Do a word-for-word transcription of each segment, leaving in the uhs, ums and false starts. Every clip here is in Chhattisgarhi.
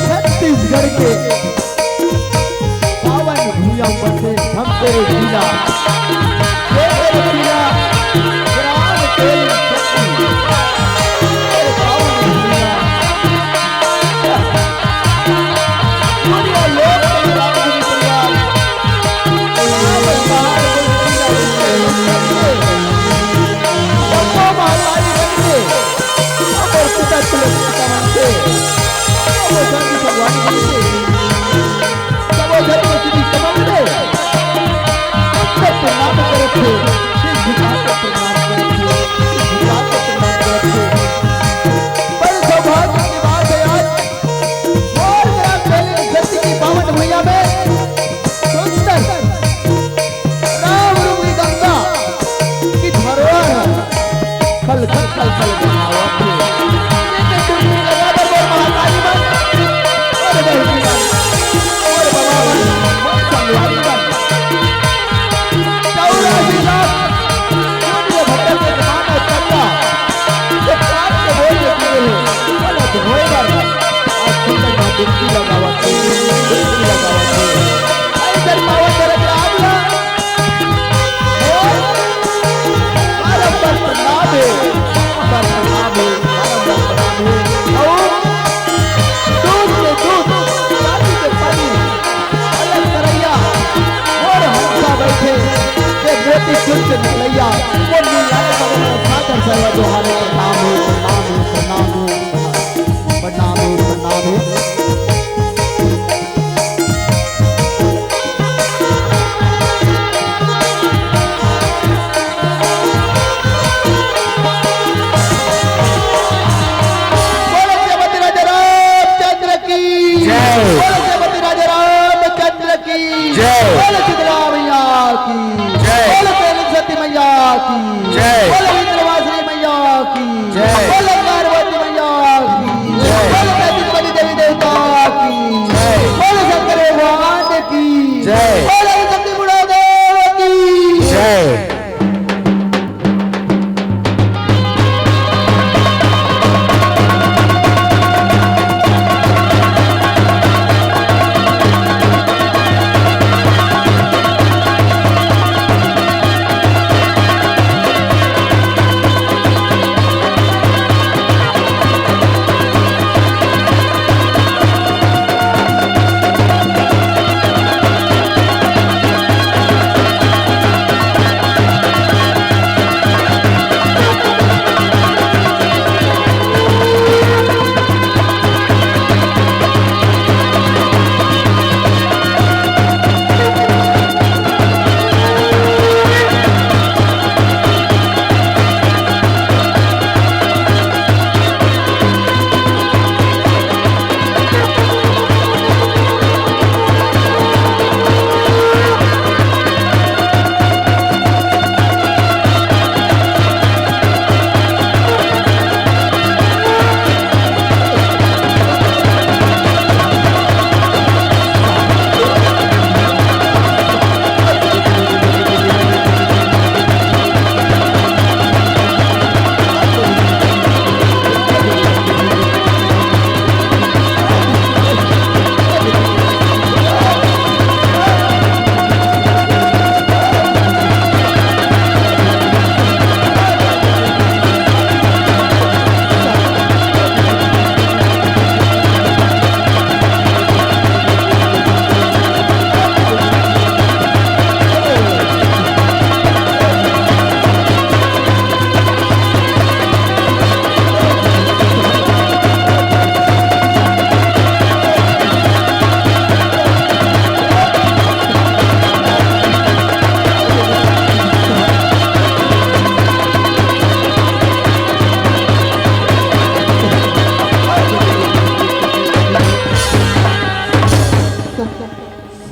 छत्तीसगढ़ के पावन भुइयां बसे धमतरी जिला, धमतरी जिला, ग्राम तेल चक्की। अरे पावन भुइयां। बड़े सौभाग्य की बात है आज। मोर ग्राम तेली धरती की पावन भुइयां में सुंदर राम रूपी गंगा की धरोहर है। खल खल खल खल बहावत हे। ये तो डुबकी लगा दे मोर महतारी मन, मोर बहिनी मन, मोर बाबा मन, मोर संगवारी मन। चौरासी लाख सूर्य भगत के जमाना चंदा, ये पाप के बोझ ले गिरे हे, गलत होए बर। आज सुंदर माँ डुबकी लगावत हे, डुबकी लगावत हे। ऐसन पावन धरम राम ला, मोर बारंबार प्रणाम हे, बारंबार प्रणाम हे, बारंबार प्रणाम हे। अउ दूध के दूध, पानी के पानी, अलग करैया, मोर हंसा बइठे, ये मोती चुन के निकलैया, वो नीला के बगल में सागर सर्व जोहार हे, प्रणाम हे, प्रणाम हे, प्रणाम हे, प्रणाम हे, प्रणाम हे। बोलो जयपति राजा रामचंद्र की। जय। बोलो जयपति राजा रामचंद्र की। जय। बोलो शीतला मैया की। जय। बोलो तेल सती मैया की। जय। बोलो विंध्यवासिनी मैया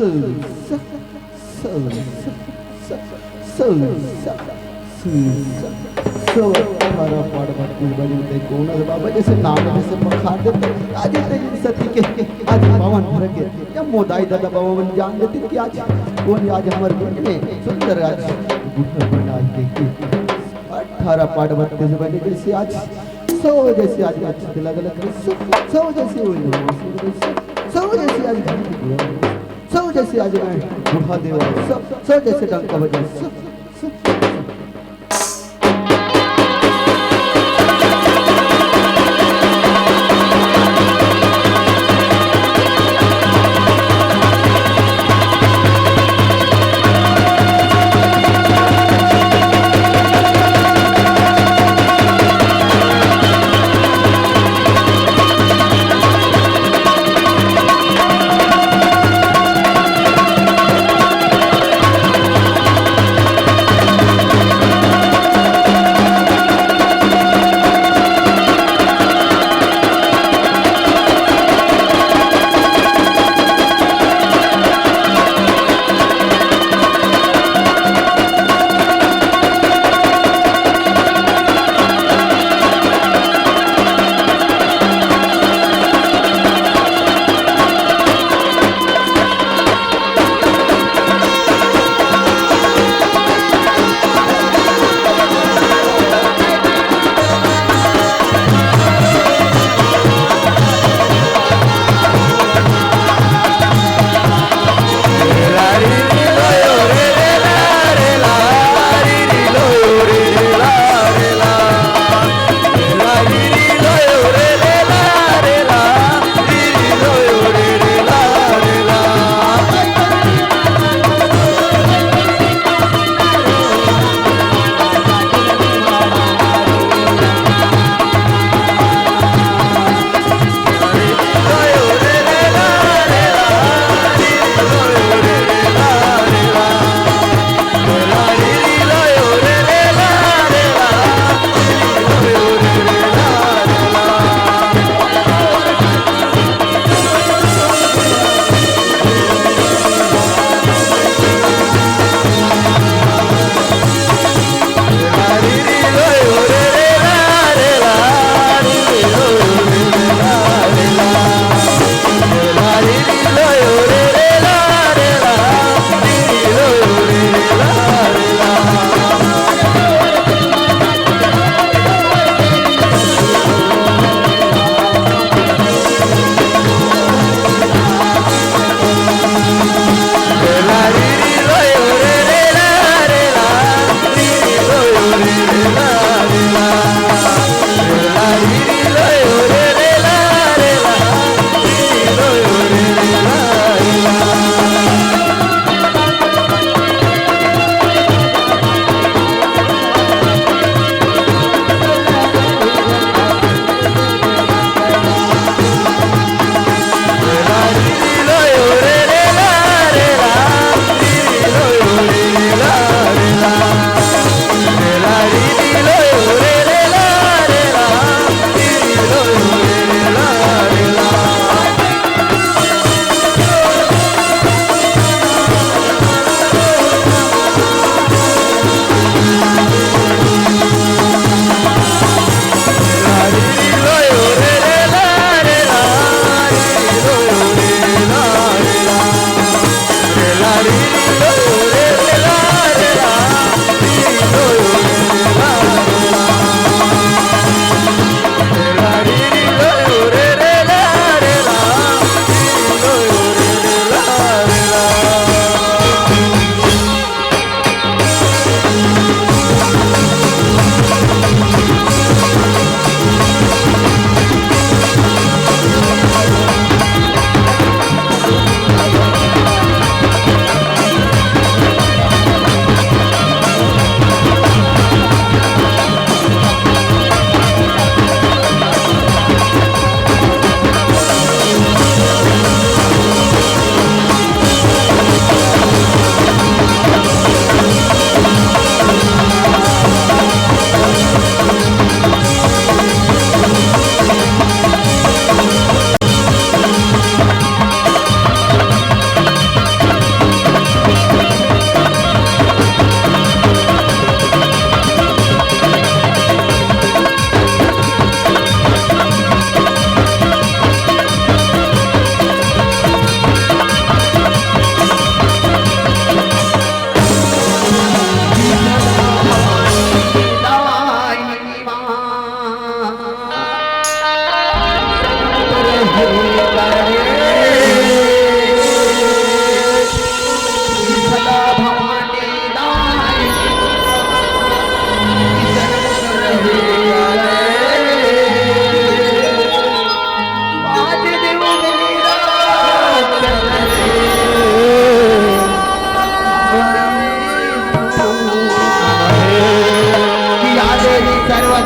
स, स, स, स, स, स, स, स, स, अठारह पाठ बत्तीस बजे ते कोन हे बाबा, जैसे नाम जैसे पखार देते, आज ते सती के, आज पावन भर के, जब मोदाई दादा बाबा मन जान देते कि आज कोन आज हमर बीच में सुंदर आज गुण बनाई के, के अठारह पाठ बत्तीस बजे जैसे आज सौ जैसे आज अच्छे लग लग सौ, सौ जैसे वो सौ जैसे आज सौ जैसे आज मैं बुढ़ा देवा, सौ, सौ जैसे डंका बजा, सौ, सौ,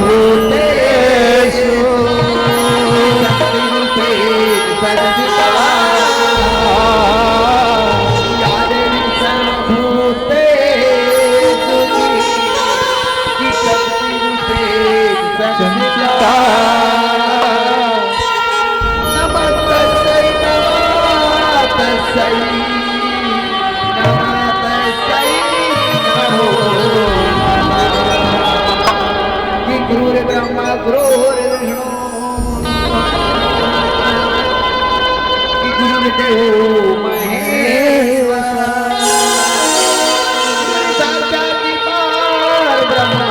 भूतेषु शक्तिरूपेण संस्थिता। या देवी सर्वभूतेषु शक्तिरूपेण संस्थिता। नमस्तस्यै नमस्तस्यै नमस्तस्यै नमो नमः। कि गुरुर्ब्रह्मा गुरुर्विष्णु कि गुरुर्देवो महेश्वर। साक्षात परब्रह्म।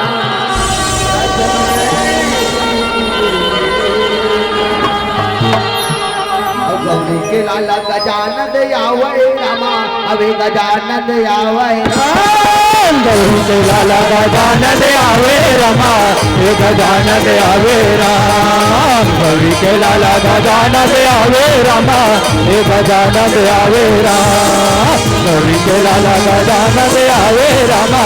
गौरी के लाला गजानन आवै रामा, अबे गजानन आवै राम। गौरी के लाला गजानन आवै रामा, हे गजानन आवै राम। गौरी के लाला गजानन आवै रामा, हे गजानन आवै राम। गौरी के लाला गजानन आवै रामा,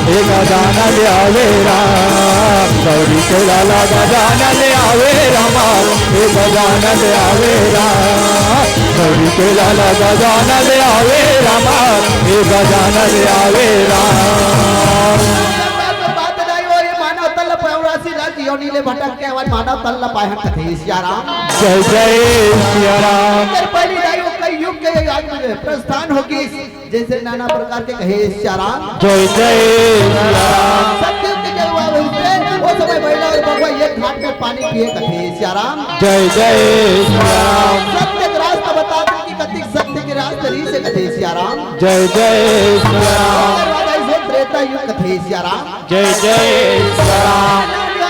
हे गजानन आवै राम। गौरी के लाला गजानन आवै रामा, हे गजानन आवै राम। गौरी के लाला गजानन आवै रामा, हे गजानन आवै राम। बात दाई हो, ये मानव तन ल पौरासी लाख योनि ले भटक के आवाज मानव तन ल पाए हन कथे सिया राम। जय जय सिया राम। एकर पहली दाई हो कलयुग के आग में प्रस्थान होगी। जैसे नाना प्रकार के कथे सिया राम। जय जय सिया राम। सतयुग के जब हुआ उनसे, वो समय महिला और बबुआ एक घाट में पानी पिए कथे सिया राम। जय जय सिया राम। सत्य के रास्ता बता दे कि कतिक सत्य के रास्ते रही से कथे सिया राम। जय जय सिया राम। अगर राजा इसे त्रेता युग कथे सिया राम। जय जय सिया राम।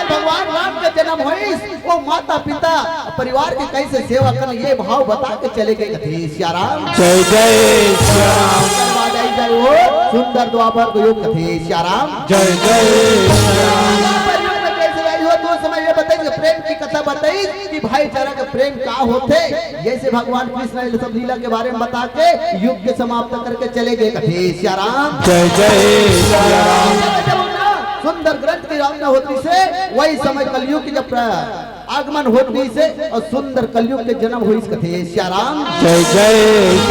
भगवान राम के जन्म होइस, वो माता पिता परिवार के कैसे सेवा करना, ये भाव बता के चले गए कथे सिया राम। जय जय सिया राम। ओकर बाद आई जाए वो सुंदर द्वापर युग कथे सिया राम। जय जय सिया राम। द्वापर युग में कैसे आई हो, तो समय ये बताई कि प्रेम की कथा बताई कि भाईचारा का प्रेम का होथे। जैसे भगवान कृष्ण ये सब लीला के बारे में बता के युग के समाप्त करके चले गए कथे सिया राम। जय जय सिया राम। जब ना सुंदर ग्रंथ की राम न होती से वही समय कलयुग की जब प्र- आगमन होत रहिस हे अउ सुंदर कलयुग के जन्म होइस कथे सिया राम। जय जय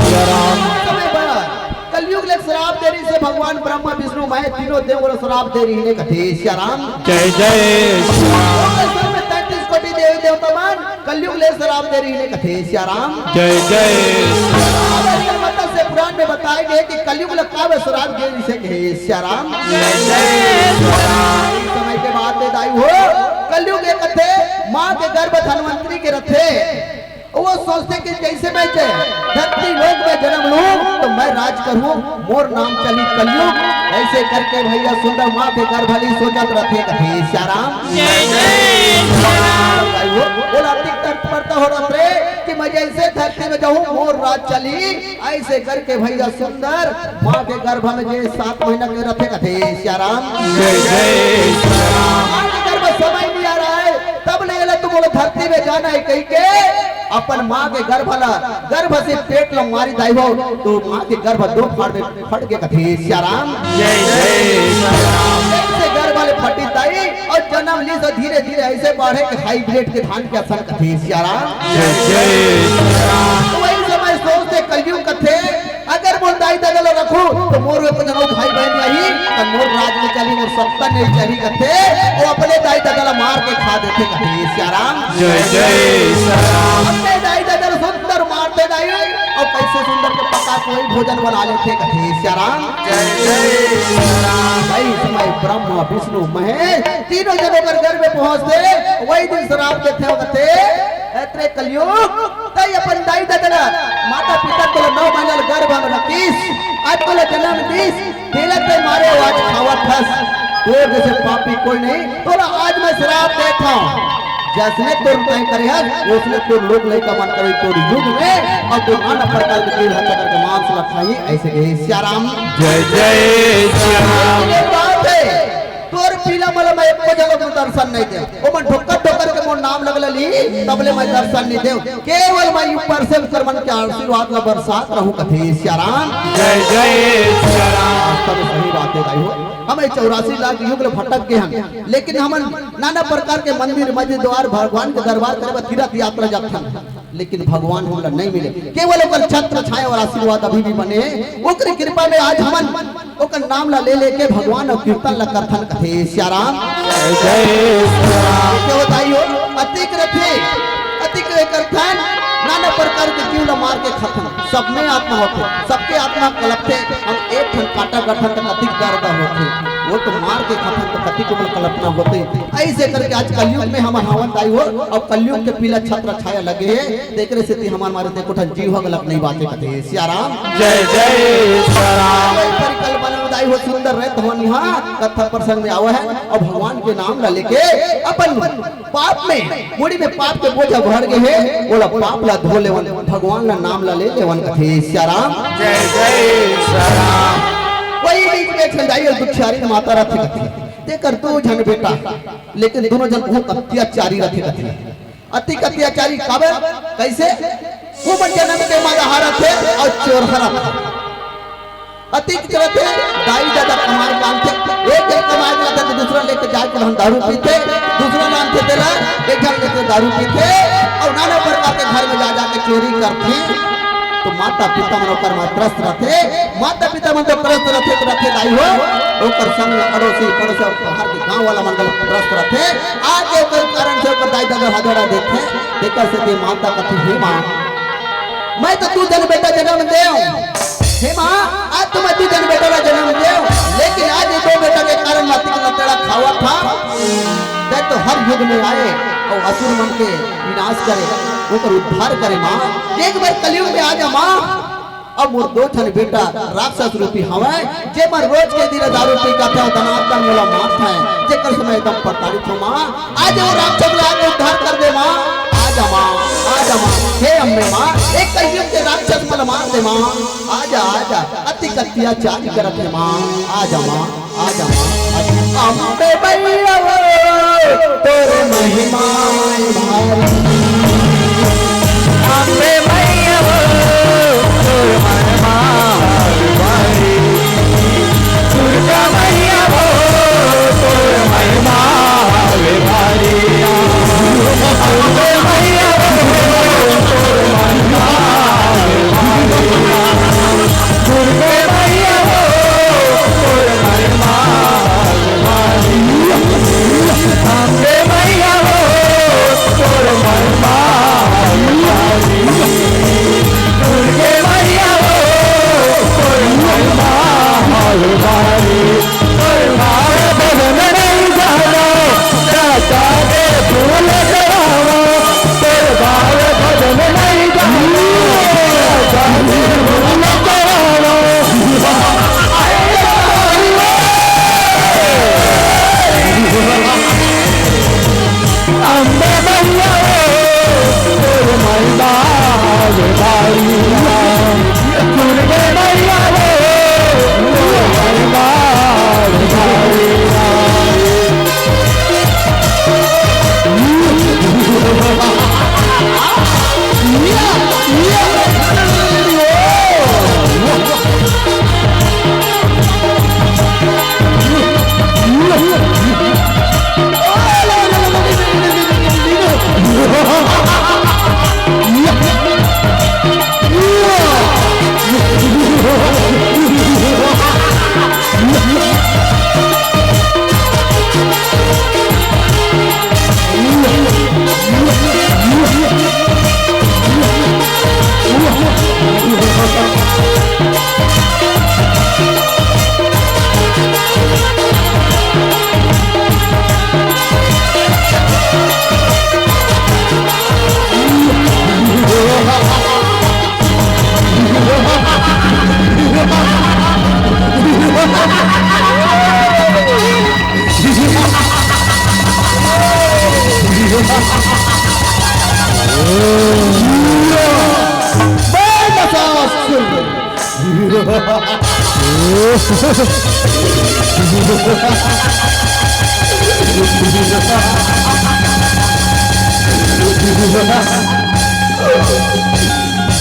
सिया राम। समय बर कलयुग ले श्राप दे रहिस हे भगवान ब्रह्मा विष्णु महेश तीनों देव ल श्राप दे रहिस हे कथे सिया राम। जय जय सिया राम। ओकर संग में तैंतीस कोटि देवी देवता मन कलयुग ले श्राप दे रहिस हे कथे सिया राम। जय जय सिया राम। अब आजकल मत्स्य पुराण में बताए गए कि कलयुग ल काबर श्राप दे रहिस हे कथे सिया राम। जय जय सिया राम। इस समय के बात हे दाई हो, कलयुग एक थे, माँ के गर्भ धनवंतरी के रथे। वो सोचथे कि जैसे मैं जे धरती लोक में जन्म लूं तो मैं राज करूं, मोर नाम चली कलयुग। ऐसे करके भैया सुंदर माँ के गर्भ ली सोचत रथे कथे सिया राम। जय जय सिया राम। भाई वो बोला अधिक तर्क पड़ता हो रहा रे कि मैं जैसे धरती में जाऊं मोर राज चली। ऐसे करके भैया सुंदर माँ के गर्भ में जे सात महीना के रथे कथे सिया राम। जय जय सिया राम। माँ के गर्भ समय नहीं आ रहा है, तब ले ले तुम बोलो धरती में जाना है कही के अपन माँ के गर्भ ला, गर्भ से पेट ला मारी दाई हो, तो माँ के गर्भ दो फाड़ में फट के कथे सिया राम। जय जय सिया राम। ऐसे गर्भ ले फटी दाई और जन्म ली तो धीरे धीरे ऐसे बढ़े कि हाइब्रिड के धान के असन कथे सिया राम। जय जय सिया राम। तो वही समय सोचते कलयुग कथे, अगर मोर दाई ददा ल रखूं तो मोर एको जनो भाई बहन नहीं, तो मोर राज नहीं चली, मोर सत्ता नहीं चली कथे। वो अपने दाई ददा ल मार के खा देथे कथे सिया राम। जय जय सिया राम। अपने दाई ददा ल सुंदर मारथे दाई, और कैसे सुंदर के पका कोई भोजन बना लेथे कथे सिया राम। जय जय सिया राम। वही समय ब्रह्मा विष्णु महेश तीनों जने कर घर में पहुंचते, वही दिन श्राप देथे कथे, "हे रे कलयुग, तई अपन दाई ददा ल, माता पिता ल नौ महीना ल गर्भ में रखिस, आज तोला जन्म दिस, तेला तई मारे आज खावत हस। तोर जैसे पापी कोई नहीं, तोला आज मैं श्राप देत हूं। जैसने तोर तई करे हस, उसने तोर लोग नहीं कमान करे तोर युग में, और तोर नाना प्रकार के जीव हत्या करके मांस ल खाही।" ऐसे कहे सिया राम। जय जय सिया राम। ये बात है। तोर पीला मला मैं एको जगह में दर्शन नहीं देव। ओमन ठोकर ठोकर के मोर नाम लगला ली, तबले मैं दर्शन नहीं देव। केवल मैं ऊपर से उनकर मन के आशीर्वाद ला बरसात रहूं कथे सियाराम। जय जय सियाराम। तब सही बात है भाई हो, हम ये चौरासी लाख युग ले भटक गए हैं, लेकिन हमन नाना प्रकार के मंदिर, मस्जिद, द्वार, भगवान के दरबार करे बर तीर्थ यात्रा जाथन। लेकिन भगवान हमला नहीं मिले, केवल ओकर छत्र छाया और आशीर्वाद अभी भी बने हे। ओकर कृपा में आज हमन ओकर नाम ला ले लेके भगवान और कीर्तन ला करथन कथे सियाराम। जय सियाराम। के बताइयो, अतिक रथे, अतिक करथन, नाना प्रकार के जीव ला मार के खाथन। सब में आत्मा होथे, सबके आत्मा कलपथे। हम एक ठन कांटा करथन त कतिक दर्द होथे, वो तो मार के खाथन त कतिक ओमन कल्पना होथे। ऐसे करके आज कलयुग में हम हावन दाई हो, और कलयुग के पीला छत्र छाया लगे हे, तेकरे सेती हमर मारे ते कोठन जीव हगलक नहीं बाचे कथे सियाराम। जय जय सियाराम। कोई परिकल्पना दाई हो सुंदर रहे तो यहाँ कथा प्रसंग में आवा है और भगवान के नाम ला लेके अपन पाप में, मुड़ी में पाप के बोझा भर गए हे, ओला पाप ला धो लेवन, भगवान ला नाम ला ले लेवन कथे सियाराम। जय जय सियाराम। वही बीच में एक झन दाई और दुखियारी माता रथे कथे, तेकर दो झन बेटा, लेकिन दोनों झन बहुत अत्याचारी रथे कथे। अतिक अत्याचारी काबर? कैसे? वो मन जन्म के मादा हारत हे और चोर हरत हे। अतिक रथे, दाई ददा कमाए लानथे, एक झन कमाए लानथे तो दूसरा लेके जाके हम दारू पीथे, दूसरा लानथे तेला, एक झन लेके दारू पीथे और नाना प्रकार के घर में जा जाके चोरी करथे। तो माता पिता मन ओकर मा त्रस्त रथे, माता पिता मन तो त्रस्त रथे, तो रथे दाई हो, ओकर संग अड़ोसी पड़ोसी और बाहर के गांव वाला मन घलो त्रस्त रथे। आज ओकर कारण से ओकर दाई ददा हगड़ा देथे, तेकर सेती माता कथे, हे माँ, मैं तो दू झन बेटा जन्म देव, हे माँ, आज तो मैं दू झन बेटा ला जन्म देव, लेकिन आज ये दो बेटा के कारण मैं अतिक लतड़ा खावत हंव। तैं तो हर युग में आए और असुर मन के विनाश करे, ओकर उद्धार करे माँ। एक बार कलयुग में आ जा माँ। अब मोर दो झन बेटा राक्षस रूपी हवय, जे मन रोज के दिन दारू पी के आथे, दनादन मोला मारथे, जेकर से मैं एकदम प्रताड़ित हंव माँ। आज वो राक्षस ला आके उद्धार कर दे माँ। आ जा माँ, आ जा माँ, हे अम्बे माँ, एक कलयुग के राक्षस मन मार दे माँ। आ जा, आ जा, अतिक अत्याचार करत हे माँ। आ जा माँ, आ जा माँ, आ जा। अम्बे मैया वो, तोर महिमा भारी। अम्बे मैया वो, तोर महिमा भारी। दुर्गा मैया वो, तोर महिमा भारी। अम्बे मैया वो, तोर महिमा भारी। दुर्गे मैया वो, तोर महिमा भारी। अम्बे मैया वो, तोर महिमा भारी। दुर्गे मैया वो, तोर महिमा भारी। तोर भाव भजन नहीं जानो, राजा के फूल चढ़ावो। तोर भाव भजन नहीं जानो, राजा के फूल चढ़ावो। अम्बे मैया वो, तोर महिमा भारी। दुर्गे मैया वो, तोर महिमा भारी।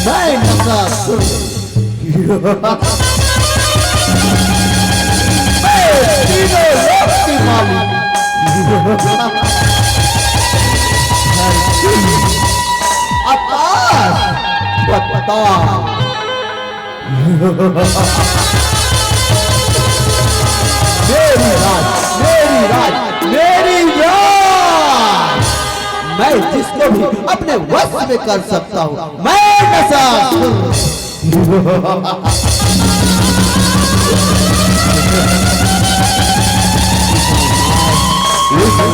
मैं नसासुर। मैं तीनों लोक के मालिक। धरती, आकाश, पाताल। मेरी राज, मेरी राज, मेरी राज। मैं जिसको भी अपने वश में कर सकता हूँ। मैं नसासुर।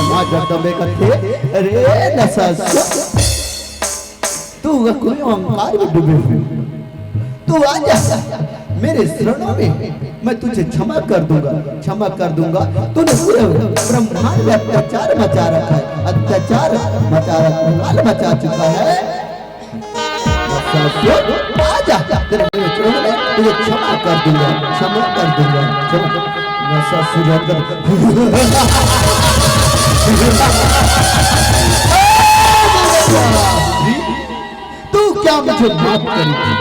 माँ जगदम्बे कथे, अरे नसासुर, तू कोई अहंकार में डूबे हुए, तू आ जा मेरे शरणों में, मैं तुझे क्षमा कर दूंगा, क्षमा कर दूंगा। तूने पूरे ब्रह्मांड में अत्याचार मचा रखा है, अत्याचार मचा रखा, लाल मचा चुका है। ससुर, आ जा, तेरे मेरे शरणों में, तुझे क्षमा कर दूंगा, क्षमा कर दूंगा, क्षमा। मैं ससुर, तू क्या मुझे माफ करेगी?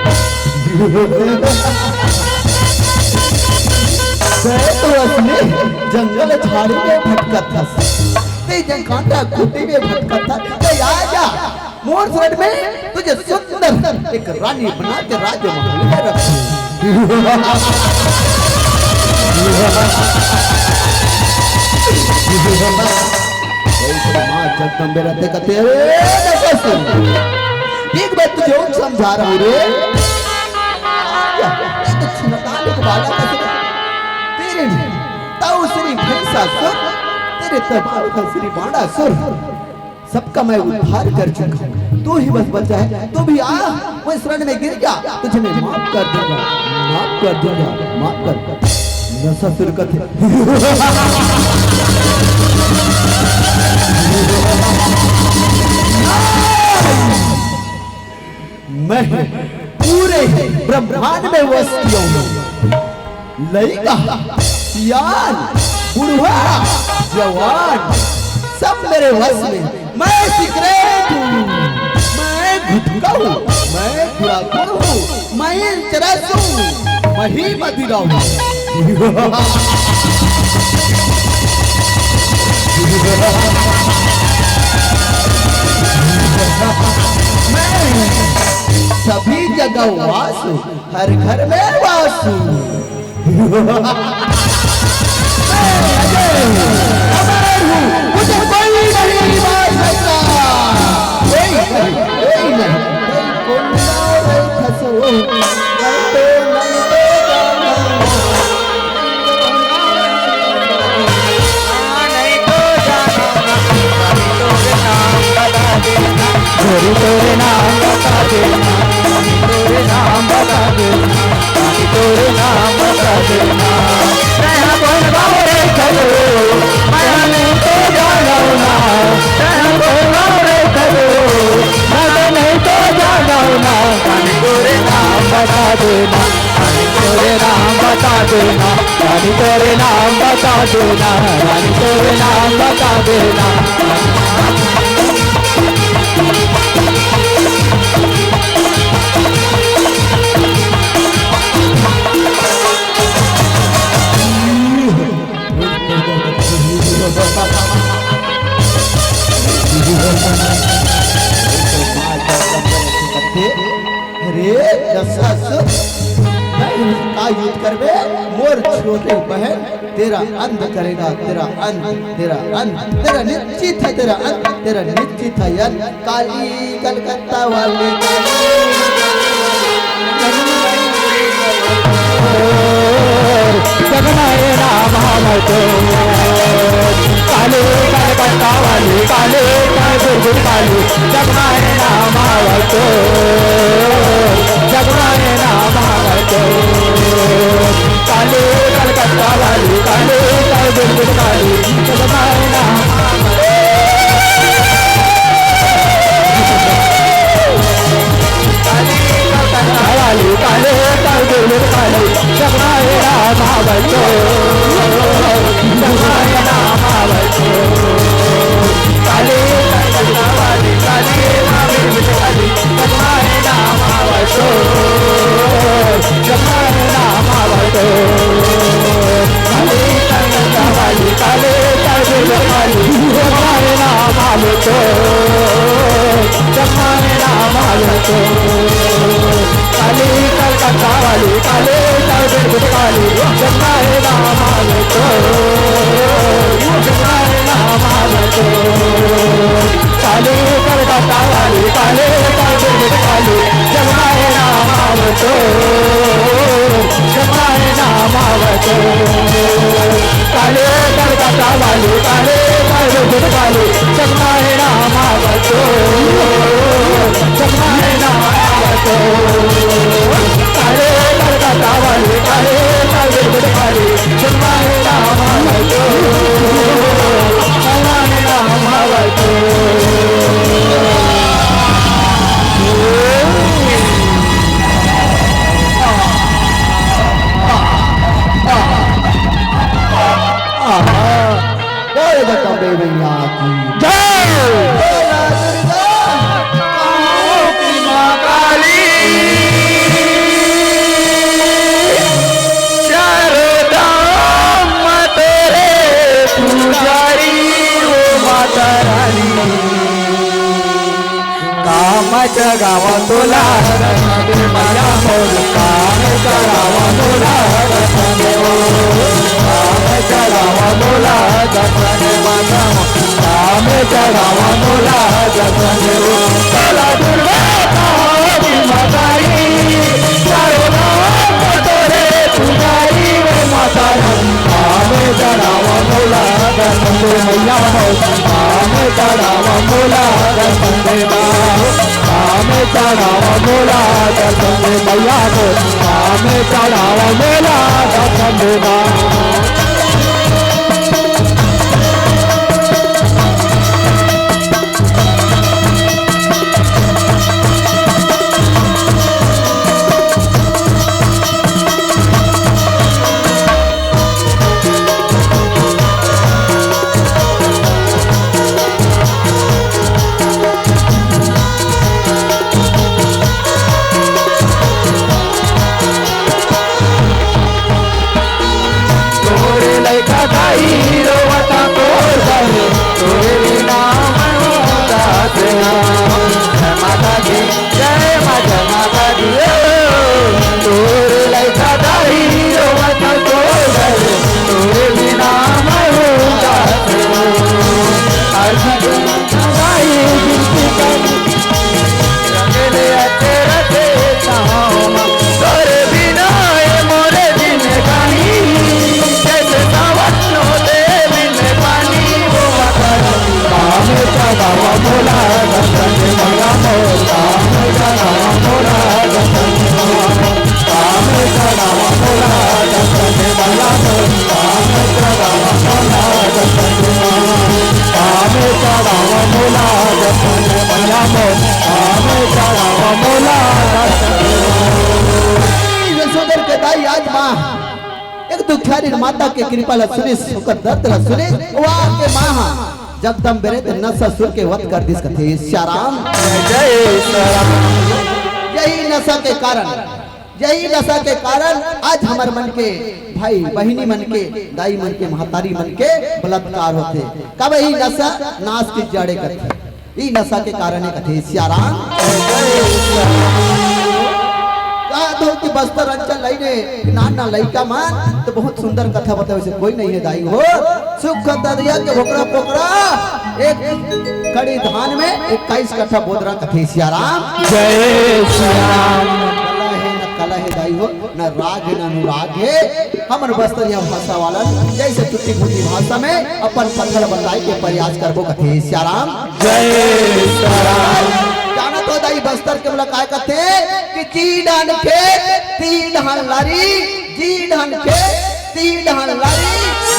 मैं तो असली जंगल झाड़ी में भटका था, ते जंग कांटा खूंटी में भटका था। ते आ जा, मोर शरण में तुझे सुंदर एक रानी बना के राजमहल में रखूं। वही तो माँ जगदम्बे रहते कहते, "अरे, देखो सुन, एक बात तुझे और समझा रहा हूँ रे। ये तो छिनताल एक बालक है, तेरे ताऊ श्री भैंसासुर, तेरे तबाऊ का श्री बाणासुर, सबका मैं उद्धार कर चुका हूँ। तू ही बस बचा है, तू भी आ, वो शरण में गिर जा, तुझे मैं माफ कर दूंगा, माफ कर दूंगा, माफ कर।" नसासुर कथे, मैं पूरे ब्रह्मांड में वस किया हूँ। लइका, सियान, बुढ़वा, जवान, सब मेरे वश में। मैं सिगरेट हूँ, मैं गुटखा हूँ, मैं गुड़ाखोर हूँ, मैं चरस हूँ, मैं ही मदिरा हूँ। मैं सभी जगह वास हूँ, हर घर में वास हूँ। मैं अजय हूँ, अमर हूँ, मुझे कोई नहीं मार सकता। कोई नहीं, कोई नहीं, कोई कोंडा नहीं खसू। मैं तो, मैं तो जाना। नहीं तो जाना। तोरे नाम बता देना, तोरे नाम बता देना, तोरे नाम बता देना। मैं कोई बाबू रे खसू, मैं नहीं तो जाना ना। मैं कोई बाबू रे खसू, मैं नहीं तो जाना ना। तोरे नाम बता देना, तोरे नाम बता देना, रानी तोरे नाम बता देना, रानी तोरे नाम बता देना। अरे दशरथ, मैं का युद्ध करबे, मोर छोटे बहन, तेरा अंत करेगा, तेरा अंत, तेरा अंत, तेरा निश्चित है, तेरा अंत, तेरा निश्चित है अंत। काली कलकत्ता वाली काली। जगमाए नाम आवतो, काली कलकत्ता वाली काली, काली दुर्ग काली। जगमाए नाम आवतो, जगमाए नाम आवतो, काली कलकत्ता वाली काली, काली दुर्ग काली। जगमाए नाम आवतो। काली कलकत्ता वाली, काली कलकत्ता वाली, जगमाए नाम आवतो, जगमाए नाम आवतो। काली कलकत्ता वाली, काली कलकत्ता वाली, जगमाए नाम आवतो, जगमाए नाम आवतो। काली कलकत्ता वाली, काली कलकत्ता वाली, जगमाए नाम आवतो, जगमाए नाम आवतो। जय जगदम्बे मैया की जय। बोला दुर्गा, कहाँ की माँ काली? चारों धाम तेरे पुजारी, ओ माता रानी। कामाच्या गावा तोला मैया मोर, कामाच्या गावा तोला, कामाच्या गावा तोला, माता, कामाच्या गावा तोला, तोला दुर्गा, काली माताई, चारों धाम तोरे पुजारी, ओ माता रानी। आमे चढ़ावा मोला दर्शन दे मैया हो, आमे चढ़ावा मोला दर्शन दे बा, आमे चढ़ावा मोला दर्शन दे मैया हो, आमे चढ़ावा मोला दर्शन दे बा। तोरे लइका दाई रोवत तोर घर, तोरे बिना मैं उदास हूँ। जय माता दी, जय माता, माता दी, ओ। तोरे लइका दाई रोवत तोर घर, तोरे बिना मैं उदास हूँ। अर्जी दाई बिनती कर, रंगले अचेरा से छाँव मा, तोरे बिना ए मोरे जिनगानी, जैसे सावन होते बिन पानी, ओ माता रानी। आमे चढ़ावा मोला दर्शन दे मैया मोर, आमे चढ़ावा मोला दर्शन दे मैया मोर। आमे चढ़ावा मोला दर्शन दे मैया मोर, आमे चढ़ावा मोला दर्शन दे मैया। आमे चढ़ावा मोला दर्शन दे मैया मोर, आमे चढ़ावा मोला दर्शन दे मैया। यशोधर के दाई आज माँ एक दुखियारी माता के कृपा ला सुनिस, ओकर दर्द ला सुनिस, ओ आके माँ हा जगदम्बे रे ते नसासुर के वध कर दिस कथे सियाराम। जय सियाराम। यही नशा के कारण, यही नशा के कारण आज हमर मन के भाई बहिनी मन के, दाई मन के, महतारी मन के बलात्कार होथे। कब यही नशा नाश के जड़े कथे, ई नशा के कारण कथे सियाराम। कहा तो कि बस्तर अंचल लइने नान ना लइका मन तो बहुत सुंदर कथा बतावे से कोई नहीं है दाई हो। सुख दरिया के भोकरा पोकरा एक कड़ी धान में इक्कीस कट्ठा बोदरा कथे सियाराम। जय सियाराम। कला है न कला है दाई हो, न राग है न अनुराग है। हमर बस्तरिया भाषा वाला जैसे टूटी फूटी भाषा में अपन कथा ल बताए के प्रयास करबो कथे सियाराम। जय सियाराम। जानत हो दाई बस्तर के मोला काय कथे कि जी डाहन खेत, ती डाहन लारी, जी डाहन खेत, ती डाहन लारी।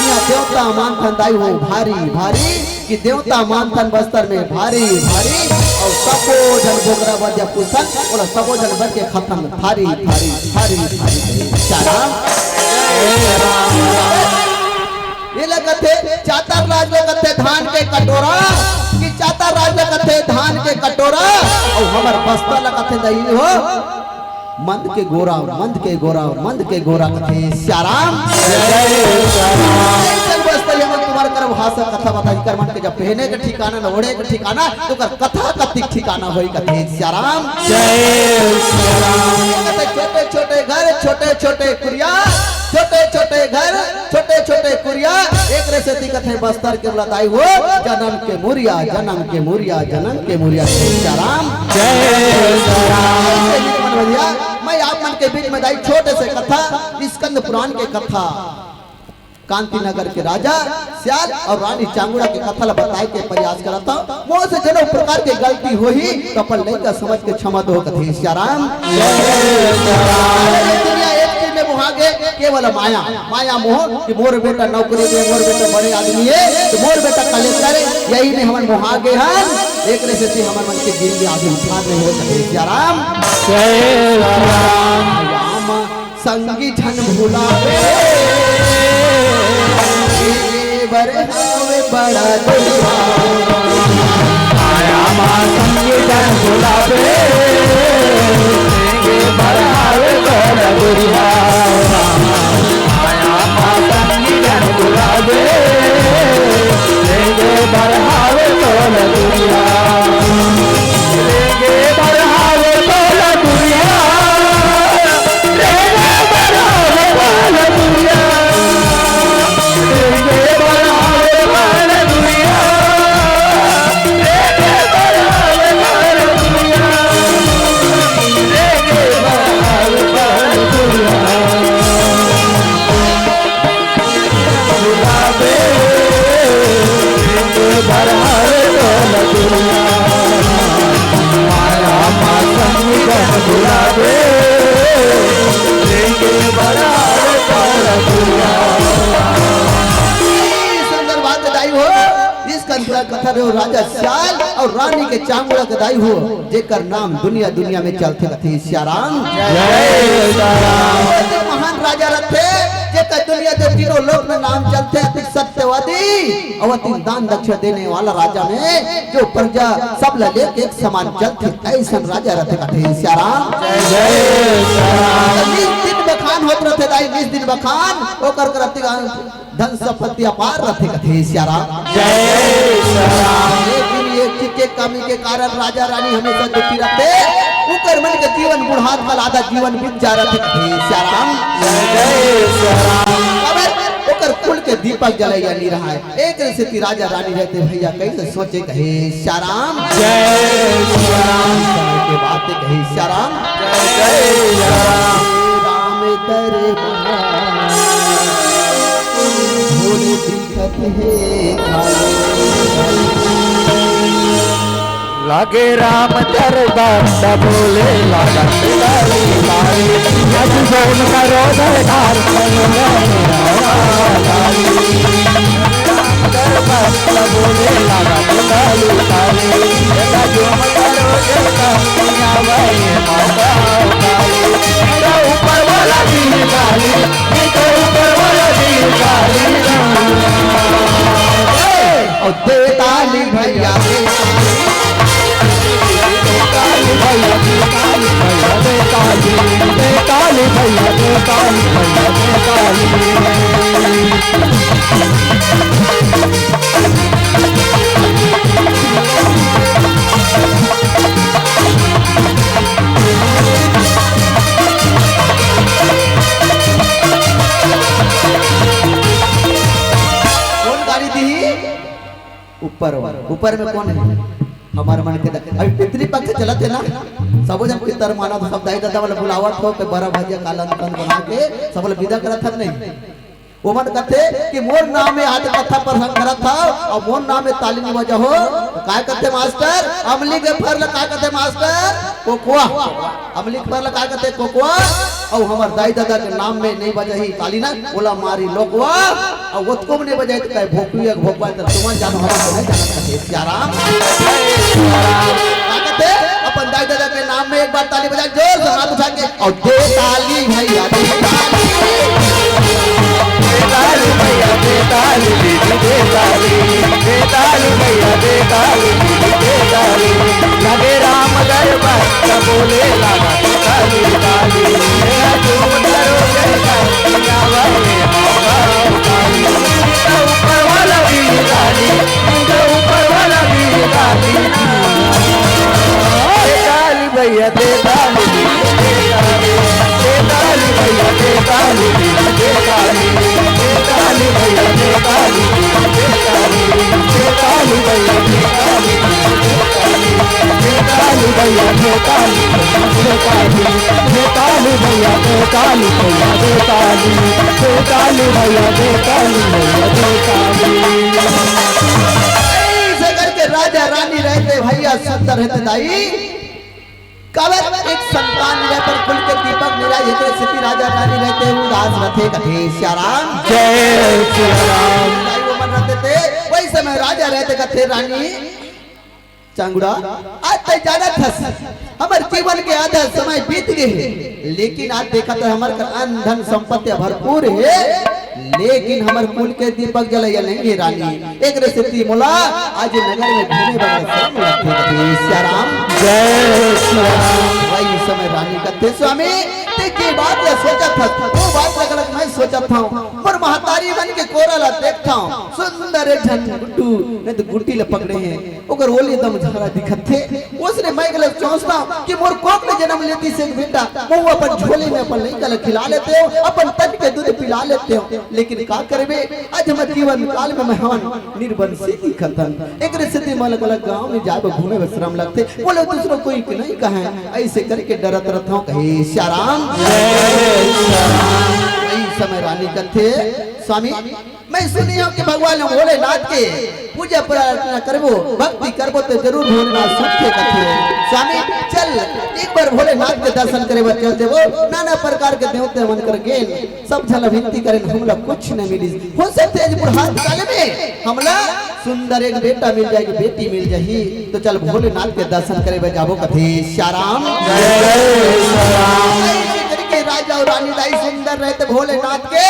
इहाँ देवता मानथन दाई हो भारी भारी, कि देवता मानथन बस्तर में भारी भारी, अउ सबो झन बोकरा बदिया पूछथन, ओला सबो झन बन के खतम थारी थारी थारी थारी। सियाराम। ये लगत हे चातर राज ल कथे धान के कटोरा, कि चातर राज ल कथे धान के कटोरा, अउ हमर बस्तर ल कथे दाई हो मंद के गोरा, मंद के गोरा, मंद के गोरा कथे सियाराम। जय सियाराम। अइसन बस्तर हमन तुम्हर कर भाषा कथा बताई कर मन के जब पहने के ठिकाना न ओढ़े के ठिकाना, तो कर कथा कतिक ठिकाना होई कथे सियाराम। जय सियाराम। कथे छोटे छोटे घर, छोटे छोटे कुरिया, छोटे छोटे घर, सेती कथे बस्तर के मोला दाई हो, जनम के मुरिया, जनम के मुरिया, जनम के मुरिया। जय सीताराम। जय सीताराम। ऐसे ही मन भैया, मैं आप मन के बीच में दाई छोटे से कथा, स्कंद पुराण के कथा, कांति नगर के राजा सियाल अउ रानी चांगुड़ा के कथा ला बताए के प्रयास करत हंव। मोर से जउन प्रकार के गलती होही, त अपन लइका समझ के क्षमा दो, कथे सियाराम। अरे, ये दुनिया एक चीज में मोहा गे, केवल माया, माया मोह, कि मोर बेटा नौकरी दे, मोर बेटा बड़े आदमी हे, त मोर बेटा कलेक्टर हे, यही में हमन मोहा गे हन। एकरे सेती हमर मन के जिंदगी आगे उद्धार नहीं हो सके। सियाराम। जय राम। राम संगी झन भुलावे, बर हावे बड़ा दुर्भाग। माया मा संगी झन भुलावे, बर हावे बड़ा दुर्भाग। माया मा संगी झन भुलावे, बर हावे बड़ा दुर्भाग। सुंदर बात दाई हो, स्कंद पुराण कथा रहे हो राजा सियाल अउ रानी के चांगुड़ा के दाई हो, जेकर नाम दुनिया दुनिया में चलथे कथे सियाराम। जय सियाराम। वो तो महान राजा रथे, जेकर दुनिया के तीनों लोक में नाम चलथे, अति सत्यवादी अउ अति दान दक्षिणा देने वाला राजा में जो प्रजा सब ला लेके एक समान चलथे, ऐसन राजा रथे कथे सियाराम। जय सियाराम। निस दिन बखान होत रथे दाई, निस दिन बखान, ओकर कर अति धन संपत्ति अपार रथे कथे सियाराम। जय सियाराम। लेकिन एक चीज के कमी के कारण राजा रानी हमेशा दुखी रथे, ओकर मन के जीवन बुढ़ात वाला आधा जीवन बीत जा रथे कथे सियाराम। जय सियाराम। काबर ओकर कुल के दीपक जलइया नी रहय। एकरे सेती राजा रानी रहिथे भैया, कइसे सोचे कहे सियाराम। जय सियाराम। समय के बात कहे सियाराम। जय सियाराम। राम दरबार भोले दिखत हे खाली। लागे राम दरबार त बोले लागत ताली ताली। आज जौन करो दरबार त बोले लागत ताली। राम दरबार त बोले लागत ताली ताली। आज जौन करो दरबार त बोले लागत ताली। ऊपर वाला भी ताली, ऊपर वाला भी ताली। अउ दे ताली भैया, दे ताली। दे ताली भैया, दे ताली भैया, दे ताली। दे ताली भैया, दे ताली भैया, दे ताली। कोन गाड़ी दिही? ऊपर वाला। ऊपर में कोन हे? हमर मन के द-, अभी पितृपक्ष चलत हे ना, सबो झन पितर मानव सब दाई ददा वाला बुलावत हो के बरा भजिया काला नतन बना के सब ला विदा करत हन नहीं। ओमन कथे कि मोर नाम में आज कथा प्रसंग करत हव अउ मोर नाम में ताली नहीं बजा हो, तो काय कथे मास्टर? अमली के फर ला काय कथे मास्टर? कोकवा। अमली के फर ला काय कथे? कोकवा। अउ हमर दाई ददा के नाम में नहीं बजाही ताली ना, ओला मारी लोकवा। अउ ओतको में नहीं बजाही त काय भोकवी या भोकवा, त तुमन जानो, हमन तो नहीं जानत कथे सियाराम। काय कथे? अपन दाई ददा के नाम में एक बार ताली बजा, जोर से हाथ उठा के। अउ दे ताली भैया, दे ताली। दे ताली भैया, दे ताली दीदी, दे ताली। दे ताली भैया, दे ताली दीदी, दे ताली। लगे राम दरबार त बोले लागत ताली ताली। मेरा झूम करो जयकार, आवा रे माता ताली। ऊपर वाला भी ताली, ऊपर वाला भी ताली। दे ताली भैया, दे ताली, दे ताली, दे ताली भैया, दे ताली, दे ताली, दे ताली भैया, दे ताली, भैया दे ताली, भैया दे ताली, दे ताली भैया दे ताली, भैया दे ताली, दे ताली भैया दे ताली, भैया दे ताली। ऐसे करके राजा रानी रहते भैया सुंदर रहते दाई। काबर एक संतान मिले पर कुल के दीपक मिला, एकरे सेती राजा रानी रहते उदास रहते कथे सियाराम। जय सियाराम। दाई वो मन रहते थे, वही समय राजा रहते कथे रानी चांगुड़ा, आज तै जानत हस, हमर जीवन के आधा समय बीत गे हे, लेकिन आज देखत हस हमर कर अन्न धन संपत्ति भरपूर हे, लेकिन हमर कुल के दीपक जलइया नहीं हे रानी। एकरे सेती मोला आज नगर में घूमे बर शरम लगथे, कथे सियाराम। जय सियाराम। वही समय रानी कथे स्वामी, तै जे बात ला सोचत हस, वो बात ला घलोक मैं सोचत हंव। मोर महतारी मन के कोरा ला देखत हंव, सुंदर एक झन गुड्डू, नहीं तो गुड्डी ला पकड़े हे। ओकर ओली दम झारा दिखत थे। ओसने मैं घलो सोचथंव कि मोर कोख ले जनम लेतिस एक बेटा, महूं अपन झोली में अपन लइका ल खिला लेतेंव, अपन तन के दूध पिला लेतेंव। लेकिन का करबे, आज हमर जीवन काल में मैं हवन निर्बंसी दिखत हन। एकरे सेती मोला घलो गांव में जाए बर घूमे बर शरम लगथे। मोला दूसरो कोई के नहीं कहय। अइसे करके डरत रथंव कहे सियाराम। वही समय रानी कथे स्वामी, मैं सुने हंव कि भगवान भोलेनाथ के पूजा प्रार्थना करबो, भक्ति करबो तो जरूर भोलेनाथ सुनथे कथे। स्वामी चल एक बार भोलेनाथ के दर्शन करे बर चल देबो। नाना प्रकार के देवता मन कर गेन, सब झन विनती करेन, हमला कुछ नहीं मिलिस। हो सकथे आज बुढ़ात काल में हमला सुंदर एक बेटा मिल जाही, बेटी मिल जाही, तो चल भोलेनाथ के दर्शन करे बर जाबो कथे सियाराम। जय सियाराम। ऐसे करके राजा अउ रानी दाई सुंदर रहते भोलेनाथ के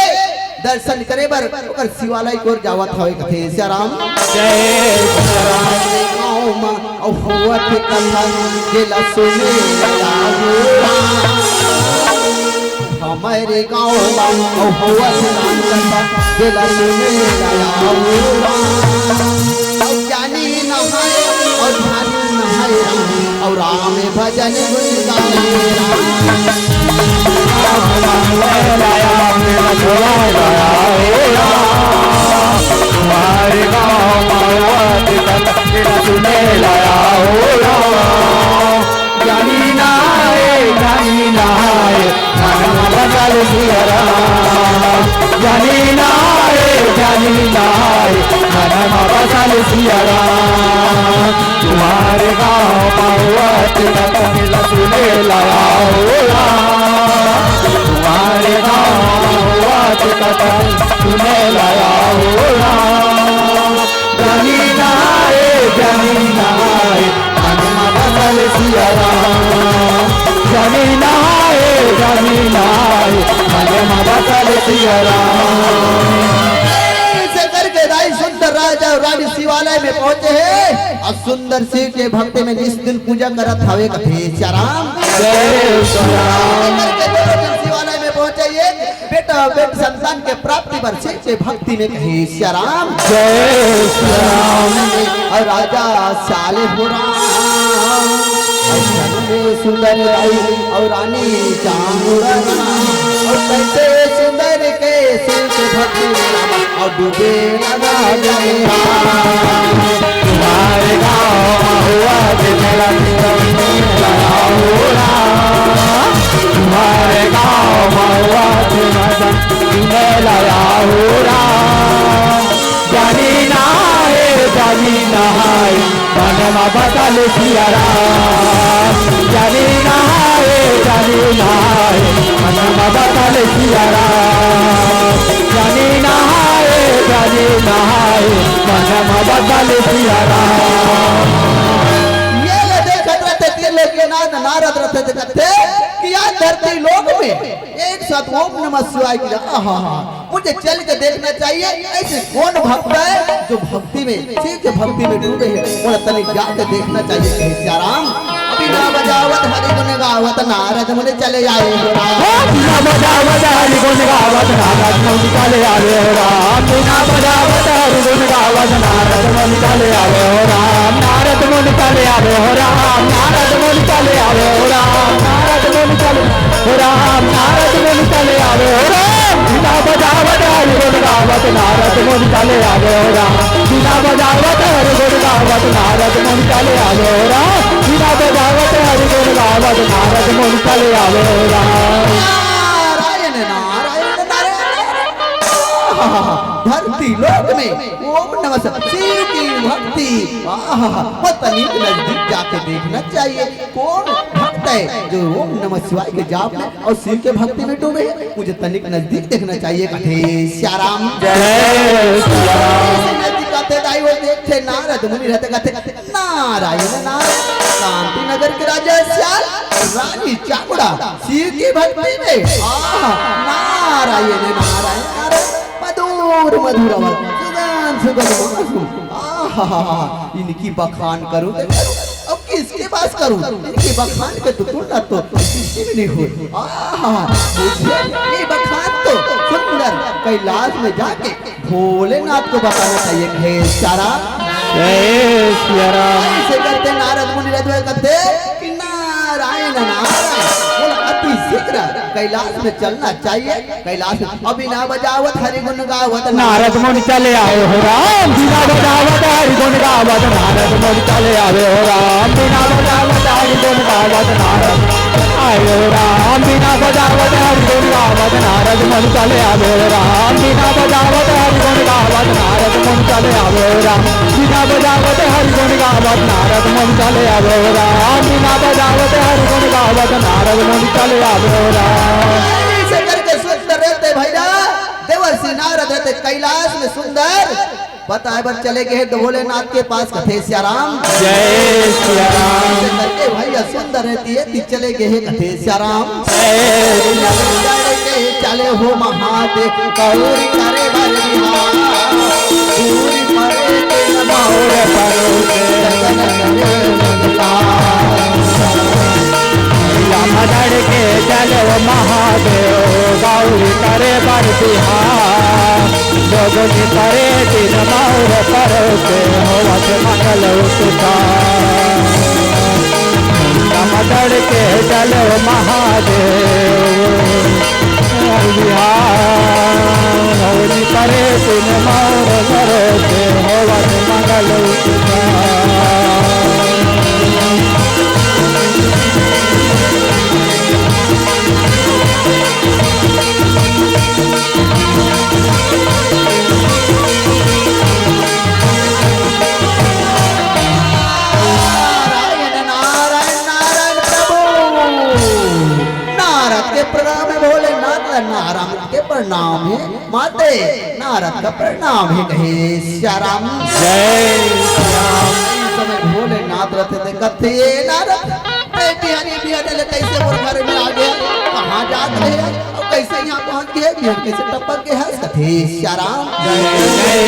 दर्शन करे बर ओकर शिवालय के ओर जावत हवे कथे सियाराम। जय सियाराम। गाँव म अउ होवत हे कथा जेला सुने ला आहू राम। हमरे गाँव म अउ होवत हे राम कथा जेला सुने ला आहू राम। अउ ज्ञानी नहाए अउ ध्यानी नहाए राम। अउ राम भजन गुण गाए राम। तुम्हारे गाँव में आवत तक तेरा सुने लाया हो राम। जानी ना आए, जानी ना आए, मन में बसल सिया राम। जानी ना आए, जानी ना आए, मन में बसल सिया राम। तुम्हारे गाँव में आवत तक तेरा सुने लाया हो राम। तुम्हारे गाँव में आवत तक सुने लाया हो राम। जानी ना आए, जानी ना आए, मन में बसल सिया राम। जानी ना आए, जानी ना आए, मन में बसल सिया राम। ऐसे करके दाई सुंदर राजा अउ रानी शिवालय में पहुंचे हे अउ सुंदर शिव के भक्ति में निस दिन पूजा करत हवे कथे सिया राम। जय सिया राम। ऐसे करके दोनों जन शिवालय में पहुंचे हे। बेटा अउ बेटी संतान के प्राप्ति बर शिव के भक्ति में कहे सिया राम। जय सिया राम। अउ राजा साले हो राम, अउ जन्मे सुंदर राई अउ रानी चांदुरा राम, अउ कैसे सुंदर के शिव के भक्ति में राम, अउ डूबे लगा जय राम। तुम्हारे गाँव में हुआ जितला तुम्हारे गाँव में हुआ तुम्हारा सुने लाया हो राम। जानी ना आए, जानी ना आए, मन में बसल सिया राम। जानी ना आए, जानी ना आए, मन में बसल सिया राम। जानी ना आए, जानी ना आए, मन में बसल सिया राम। ये ले देखत रहते तीन लोग के नाथ नारद रहते देखते कि आज धरती लोक में एक साथ ओम नमः शिवाय की, आहा हा, मुझे चल के देखना चाहिए, ऐसे कौन भक्त है जो भक्ति में, शिव के भक्ति में डूबे हैं, बोला तनिक जाके देखना चाहिए कहे सिया राम। बिना बजावत हरि गुण गावत नारद मुनि चले आए हो राम। बिना बजावत हरि गुण गावत नारद मुनि चले आए हो राम। बिना बजावत हरि गुण गावत नारद मुनि चले आए हो राम। नारद मुनि चले आए हो राम। नारद मुनि चले आए हो राम। नारद मुनि चले हो राम। नारद मुनि चले आए हो राम। बिना बजावत हरि गुण गावत नारद मुनि चले आवे हो राम। बिना बजावत हरि गुण गावत नारद मुनि चले आवे हो राम। बिना बजावत हरि गुण गावत नारद मुनि चले आवे हो राम। नारायण, नारायण, नारायण। आहा, धरती लोक में ओम नमः शिव, शिव की भक्ति। आहा, वो तनिक नजदीक जाके देखना चाहिए, कौन भक्त है जो ओम नमः शिवाय के जाप में और शिव के भक्ति में डूबे हैं। मुझे तनिक नजदीक देखना चाहिए, कथे सियाराम। जय सियाराम। ऐसे नजदीक आते दाई वो देखते नारद मुनि रहते, कथे नारायण नारायण। कांति नगर के राजा सियाल, रानी चामुंडा शिव की भक्ति में। आहा, नारायण नारायण नारायण। मधुर मधुर आवाज, सुगंध सुगंध मासुम। आहा, इनकी बखान करूं तो करूं, अब किसके पास करूं? इनकी बखान के तो तुलना तो किसी भी नहीं हो। आहा, मुझे ये बखान तो सुंदर कैलाश में जाके भोलेनाथ को बताना चाहिए। हे सारा जय सियाराम। ऐसे करते नारद मुनि रजवा करते कि नारायण नारायण। बोला, अति शीघ्र कैलाश में चलना चाहिए। कैलाश में अब बिना बजावत हरि गुण गावत नारद मुनि चले आवे हो राम। बिना बजावत हरि गुण गावत नारद मुनि चले आवे हो राम। बिना बजावत हरि गुण गावत नारद आवे हो राम। बिना बजावत हरि गुण गावत नारद मुनि चले आवे हो राम। बिना बजावत हरि गुण गावत नारद मुनि चले आवे हो राम। बिना बजावत हरि गुण गावत नारद मुनि चले आवे हो राम। बिना बजावत हरि गुण गावत नारद मुनि चले आवे हो राम। ऐसे करके सुंदर रहते भैया, देवर्षि नारद रहते कैलाश में सुंदर बताए बर चले गए हैं भोलेनाथ के पास, कथे सियाराम। जय सियाराम। ऐसे करके भैया सुंदर रहती है, ती चले गए हैं, कथे सियाराम। जय सियाराम। चले हो महादेव गौरी करे बर बिहार। दूर परे दिन मौर परो के जगन करे जगला। राम धड़ के चलो महादेव गौरी करे बर बिहार। जोगनी परे दिन मौर परो के होवत मंगल उपकार। राम धड़ के चलो महादेव बिहार। गौरी परे दिन मौर परो के होवत मंगल उपकार। नारायण, नारायण, नारायण प्रभु। नारद के प्रणाम है भोलेनाथ, नारायण के प्रणाम है माते, नारद का प्रणाम है, कहे सियाराम। जय सियाराम। इस समय भोलेनाथ रथ देखत थे, ये नारद, ए बिहारी, बिहारी ले कैसे मोर घर में आ गया, कहाँ जात रहे और कैसे यहाँ पहुँच गए, बिहार कैसे टपक गए है, कथे सियाराम। जय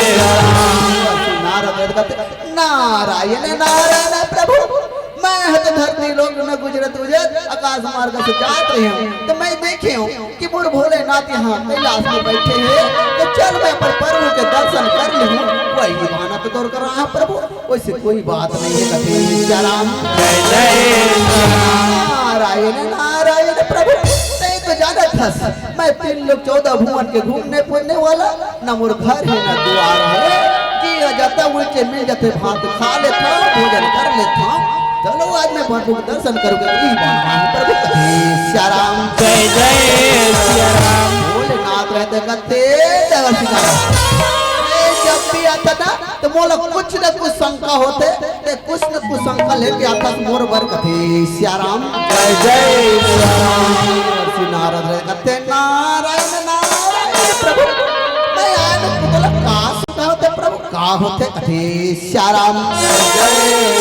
सियाराम। नारद देखत, नारायण नारायण प्रभु, मैं ह तो धरती लोक में गुजरत गुजरत आकाश मार्ग से जात रहे हूँ, तो मैं देखे हूँ कि मोर भोलेनाथ यहाँ कैलाश में बैठे हैं, तो चल मैं अपन प्रभु के दर्शन कर लूँ। वही बहाना तो दौड़ कर रहा है प्रभु, वैसे कोई बात नहीं है, कथे सियाराम। जय जय सियाराम। नारायण नारायण प्रभु, तैं तो जानत हस, मैं तीन लोक चौदह भुवन के घूमने फिरने वाला, न मोर घर है न दुआर है, जी ह जाता उइचे मिल जाते भात खा लेता, भोजन कर लेता। चलो आज मैं प्रभु के दर्शन करूंगा, ई बहाना प्रभु कथे सियाराम। जय जय सियाराम। भोलेनाथ रहते कथे देवर्षि नारद, ए जब भी आता ना तो मोला कुछ न कुछ शंका होते, ते कुछ न कुछ शंका लेके आता मोर बर कथे सियाराम। जय जय सियाराम। देवर्षि नारद रहते नारायण नारायण प्रभु, मैं आन कुतल का सुना होते प्रभु, का होते कथे सियाराम। जय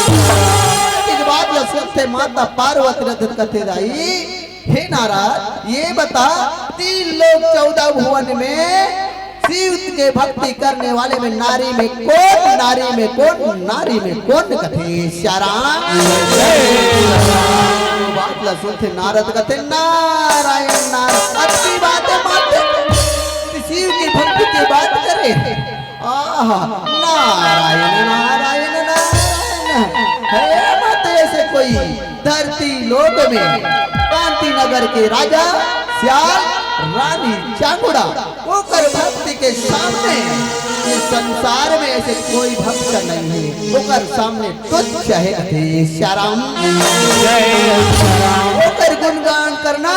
सियाराम। एक बात ल सुनते माता पार्वती रथ कथे दाई, हे नारद, ये बता, तीन लोक चौदह भुवन में शिव के भक्ति करने वाले में नारी में कौन, नारी में कौन, नारी में कौन कथे सियाराम। बात ला सुनते नारद कथे नारायण नारायण, अच्छी बात है माते, शिव की भक्ति की बात करे। आहा, नारायण, नारायण, नारायण। हे मत ऐसे कोई धरती लोक में कांति नगर के राजा सियाल रानी चांगुड़ा, ओकर भक्ति के सामने ये संसार में ऐसे कोई भक्त नहीं है, ओकर सामने तुच्छ है कथे सियाराम। जय सियाराम। ओकर गुणगान करना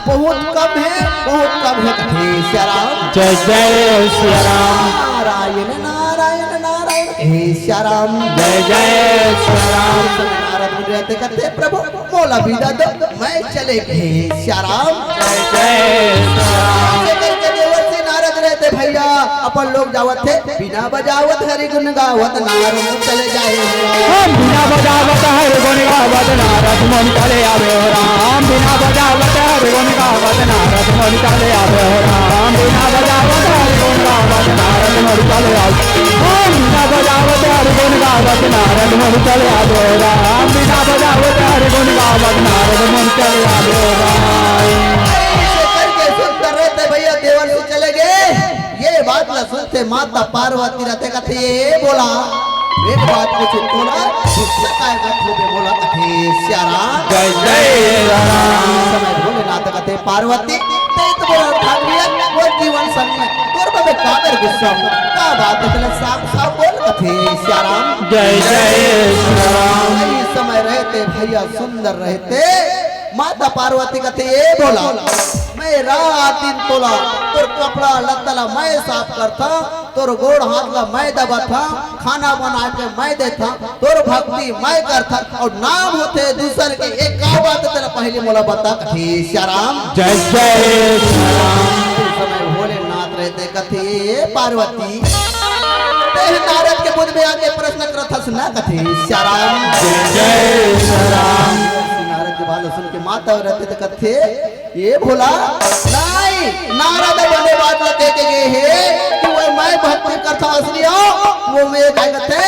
बहुत कम है, बहुत कम है कथे सियाराम। जय जय सियाराम। नारायण नारायण नारायण हे सियाराम। जय जय सियाराम। नारद मुनि रहते कथे प्रभु मोला बिदा दो, मैं चले गे सियाराम। जय जय सियाराम। ऐसे करके देवर्षि नारद रहते भैया, अपन लोग जावत हे, बीना बजावत हरि गुण गावत नारद चले जाए। हम बीना बजावत हरि गुण गावत नारद मुनि चले आवे हो राम, बीना बजावत हरि गुण गावत नारद मुनि चले आवे हो राम, बीना बजावत हरि गुण गावत नारद मुनि चले आवे। हम बीना बजावत हरि गुण गावत नारद मुनि चले आवे हो राम, बीना बजावत हरि गुण गावत नारद मुनि चले आवे हो राम। ऐसे करके सुंदर रहते भैया देवर्षि चले गे। ये बात ला सुनते माता पार्वती रहते कथे, "ए भोला, एक बात पूछे तोला, गुस्सा काय बात होबे भोला?" कथे सियाराम। जय जय सियाराम। समय भोलेनाथ कथे, "पार्वती, तैं तो मोर अर्धांगिनी, मोर जीवन संगिनी, तोर बर मैं काबर गुस्सा हूँ? का बात है, तेला साफ साफ बोल।" कथे सियाराम। जय जय सियाराम। सही समय रहते भैया सुंदर रहते, माता पार्वती कथे, "ए भोला, मैं रात दिन तोला, तोर कपड़ा लत्ता ला मैं साफ करता, तोर गोड़ हाथ ला मैं दबाथा, खाना बना के मैं देथा, तोर भक्ति मैं करथा, अउ नाम होथे दूसर के, एक का बात तेला पहले मोला बता।" कथे सियाराम। जय जय सियाराम। उस समय भोलेनाथ रहते कथे, "ए पार्वती, तें नारद के मुंह में आके प्रश्न करथस ना।" कथे सियाराम। जय जय सियाराम। नारद के बात सुन के माता रहते तो कथे, "ए भोला, नहीं, नारद बने बात ल कह के गे हे कि वो मैं भक्ति करता असली हो, वो मैं काय कथे,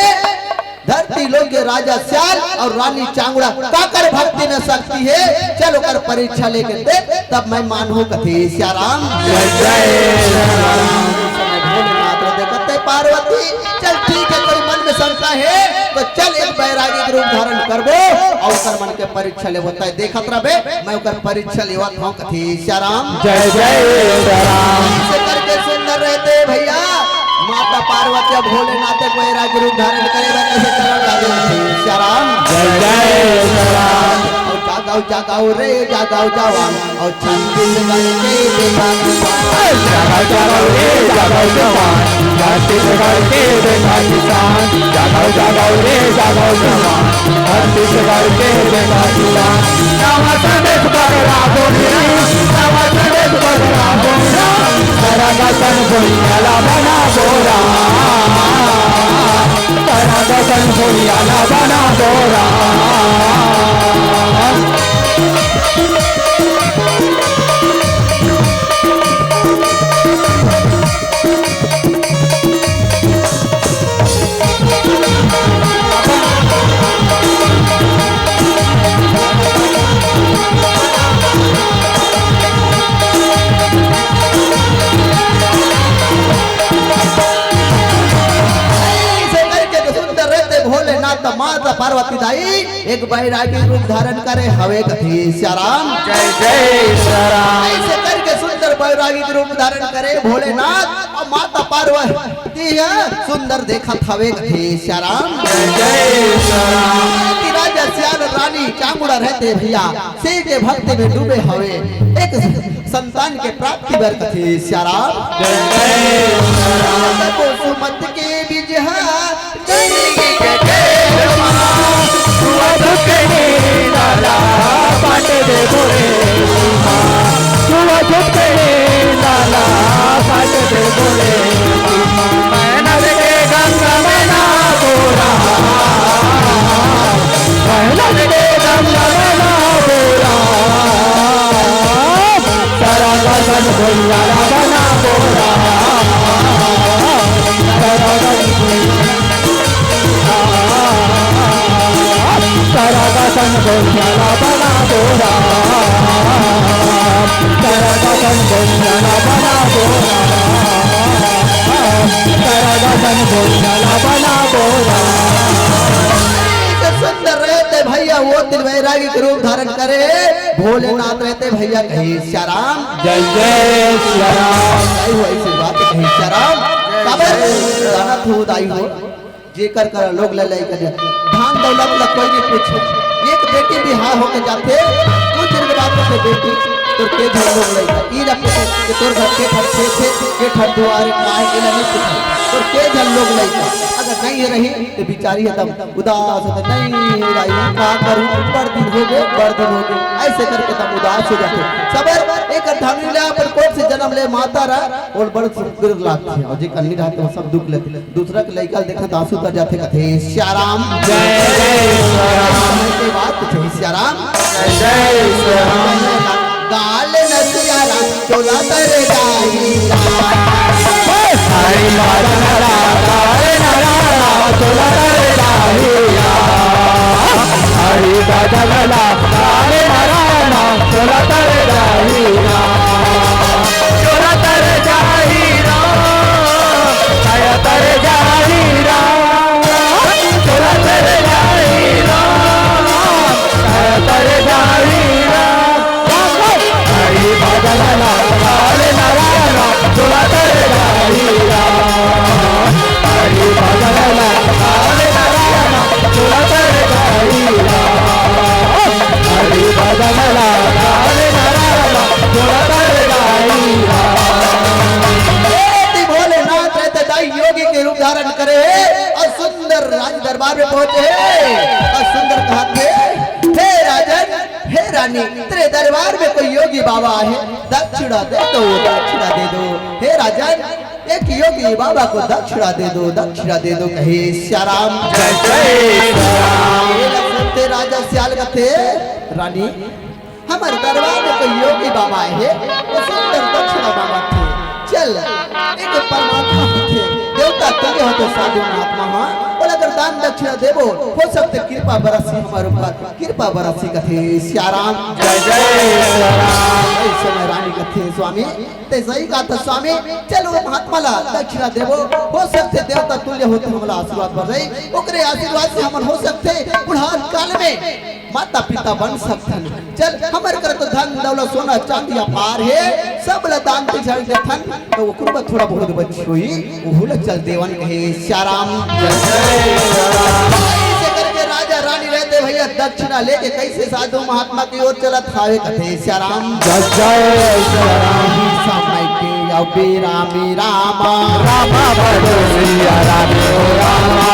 धरती लोक के राजा सियाल अउ रानी चांगुड़ा काकर भक्ति में शक्ति हे, चल ओकर परीक्षा लेके देख, तब मैं मानहूँ।" कथे सियाराम। जय जय सियाराम। उस समय भोलेनाथ देखत हे पार्वती, चल ठीक है, कोई मन में शंका है तो चल एक बैरागी के रूप धारण करबो अउ ओकर मन के परीक्षा लेबो। तैं देखत रहबे, मैं ओकर परीक्षा लेवत हूँ। कथे सियाराम। जय जय सियाराम। ऐसे करके सुंदर रहते भैया। माता पार्वती अउ भोलेनाथ के बैरागी रूप धारण करे बर कैसे चलन लागे। कथे सियाराम। जय जय सियाराम। अउ जागव जागव रे जागव जवान, अउ छत्तीसगढ़ के देखा किसान। अउ जागव जागव रे जागव जवान, छत्तीसगढ़ के देखा किसान। जागव जागव रे जागव जवान, छत्तीसगढ़ के देखा किसान। नवा संदेश बगरा बोले, नवा संदेश बगरा बोले, सरग सन भुइयां ला बना बोरा। सरग सन भुइयां ला बना बोरा। ऐसे करके तो सुंदर रहते भोलेनाथ माता पार्वती दाई एक बैरागी रूप धारण करे हवे। कथे सियाराम। जय जय सियाराम। ऐसे करके सुंदर बैरागी रूप धारण करे भोलेनाथ अउ माता पार्वती ह सुंदर देखत हवे। कथे सियाराम। जय जय सियाराम। कि राजा सियाल रानी चांगुड़ा रहते भैया, शिव के भक्ति में डूबे हवे, एक संतान के प्राप्ति बर। कथे सियाराम। जय जय सियाराम। तब सुमंत के बीज हा जिंदगी के खेल मा, छुआ छूत के नींद ला पाट दे बोले, छुआ छूत के नींद ला पाट दे बोले। मेहनत के गंगा में ना बोरा, मेहनत के गंगा में ना बोरा। सरग सन भुइयां ला बना बोरा। सरग सन भुइयां ला बना बोरा। सरग सन भुइयां ला बना बोरा। सरग सन भुइयां ला बना बोरा। सरग सन भुइयां ला बना बोरा। सुंदर रहते भैया, वो वैरागी के रूप धारण करे, भोलेनाथ रहते भैया कहे सियाराम। जय जय सियाराम। नहीं हो ऐसी बात कहे सियाराम। काबर गाना थू दाई हो, जेकर कर लोग ले ले कर धान दौलत ला कोई नहीं पूछे। एक बेटी बिहाव होके जाथे, कुछ दिन के बाद से बेटी तोर के झन लोग लइका, ई रख के तोर घर के ठर खेत हे, के ठर दुआर हे, काहे के ला नहीं पूछे। तोर के झन लोग लइका अगर नहीं रही तो बिचारी एकदम उदास होता, नहीं राई का करूं, बड़ दिन हो गए, बड़ दिन हो गए, ऐसे करके तब उदास हो जाते। सबर एक धामी ले अपन कोख से जन्म ले माता रा, और बड़ सुख लागथे, और जे कन्नी रहते वो सब दुख लेते। दूसरा के लइका देखत आंसू तर जाथे, कथे सियाराम। जय सियाराम। समय के बात कथे सियाराम। जय सियाराम। गाल न सियाराम, चोला तर जाही। हरि भजन ला गाल न राम, चोला तर जाही। हरि भजन ला गाल न राम, चोला तर जाही। चोला तर जाही। छाया तर जाही राम, चोला तर जाही राम, छाया तर जाही राम। हरि भजन ला गाल न राम, चोला तर जाही राम। हरि भजन ला गाल न राम, चोला तर जाही राम। हरि भजन ला गाल न राम, चोला तर जाही राम। ए, ती भोलेनाथ रहते दाई योगी के रूप धारण करे हे और सुंदर राज दरबार में पहुंचे हे और सुंदर कहत हे, "हे राजन, हे रानी, तेरे दरबार में कोई योगी बाबा आहे, दक्षिणा दे दो, दक्षिणा दे दो। हे राजन, एक योगी बाबा को दक्षिणा दे दो, दक्षिणा दे दो," कहे सियाराम। जय जय सियाराम। ये लक्षण थे राजा सियाल कथे, रानी, हमर दरबार में कोई योगी बाबा हे, वो सुंदर दक्षिणा मांगत हे। चल, एक परमात्मा होथे, देवता तुल्य होथे, साधु महात्मा हा, ओला अगर दान दक्षिणा देबो, हो सकथे कृपा बरसी हमर ऊपर, कृपा बरसी कथे सियाराम। जय जय सियाराम। इस समय रानी कथे, स्वामी, ते सही कहा था स्वामी, चल वो महात्मा ला दक्षिणा देबो, हो सकथे देवता तुल्य होथे, हमला आशीर्वाद बरसही, ओकरे आशीर्वाद से हमन हो सकथे बुढ़ान काल में माता पिता बन सकथन। चल, हमर कर तो धन दौलत सोना चांदी अपार हे, सब ला दान दे चल देथन, तो ओकरो बर थोड़ा बहुत बची होही, ओहू ला चल देवन कहे सियाराम। जय जय सियाराम। ऐसे करके राजा रानी रहते भैया दक्षिणा लेके कैसे साधु महात्मा की ओर चलत हावे कथे सियाराम। जय जय सियाराम। समय के अबे रामे रामा। रामा भजो सिया रामे हो रामा।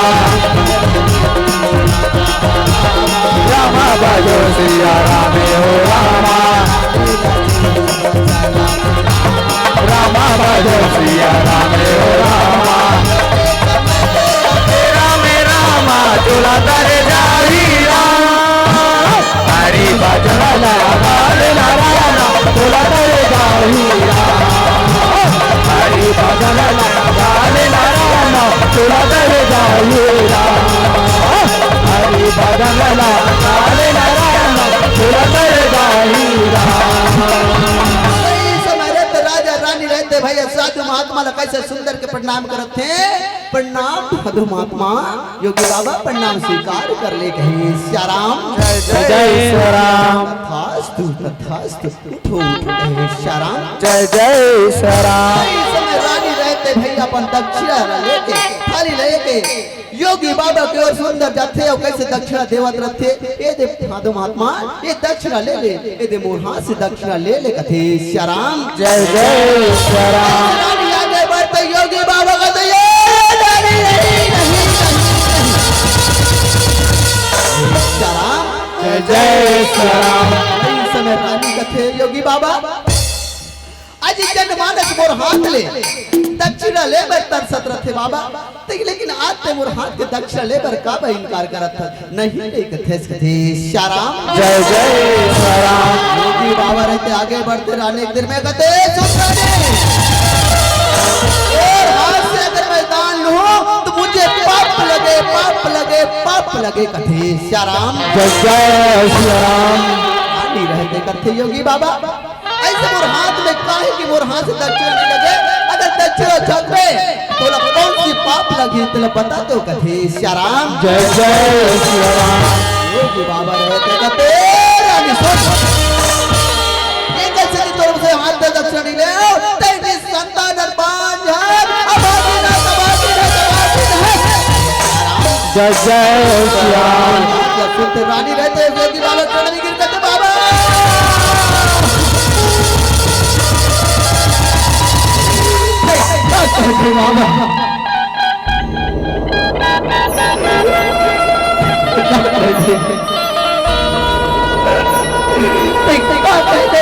रामा भजो सिया रामे हो रामा। रामा भजो सिया रामे हो रामा। रामे रामा चोला तर जाही राम। हरि भजन ला गाल न राम, चोला तर जाही राम। हरि भजन ला गाल न राम, चोला तर जाही राम। हरि भजन ला गाल न राम, चोला तर जाही राम। सही समय रहते राजा रानी रहते भैया साधु महात्मा ला कैसे सुंदर के प्रणाम करत हे। प्रणाम साधु महात्मा, योगी बाबा प्रणाम स्वीकार कर ले कहे सियाराम। जय जय सियाराम। तथास्तु, तथास्तु। उठो, उठो, कहे सियाराम। जय जय सियाराम। इस समय रानी रहते भैया अपन दक्षिणा लेके, थाली लेके योगी बाबा के ओर सुंदर जाथे और कैसे दक्षिणा देवत रहते। ए दे साधु महात्मा, ये दक्षिणा ले ले, ये दे मोर हाथ से दक्षिणा ले ले कथे सियाराम। जय जय सियाराम। रानी आगे बढ़ते योगी बाबा का तो ये रानी नहीं, नहीं, नहीं, नहीं। सियाराम। जय जय सियाराम। इस समय रानी कथे योगी बाबा, आज जनमानस मोर हाथ ले दक्षिणा ले बर तरसत रथे बाबा, ते लेकिन आज ते मोर हाथ के दक्षिणा ले बर काबर इनकार करत हस? नहीं, नहीं कथे, कथे सियाराम। जय जय सियाराम। योगी बाबा रहते आगे बढ़ते रानी एक दिन में कथे, "सुन रानी, और हाथ से अगर मैं दान लूं तो मुझे पाप लगे, पाप लगे, पाप लगे," कथे सियाराम। जय जय सियाराम। रानी रहते कथे योगी बाबा, ऐसे मोर हाथ में काहे कि मोर हाथ से दक्षिणा नहीं लगे, अगर दक्षिणा छकबे, तोला कौन सी पाप लगी, तोला बता दो कथे सियाराम। जय जय सियाराम। ए जी बाबा रे, ते का तेरा नहीं सोच। ये कैसे नहीं तोर से हाथ दे दक्षिणा नहीं ले, तेरी संतान और बांझ है, अब आगे ना, तब आगे ना, तब आगे ना। जय जय श्री राम। या सुनते रानी रहते हैं, योगी बाबा चरण में गिर करते बाबा। जय, जय, जय, जय बाबा।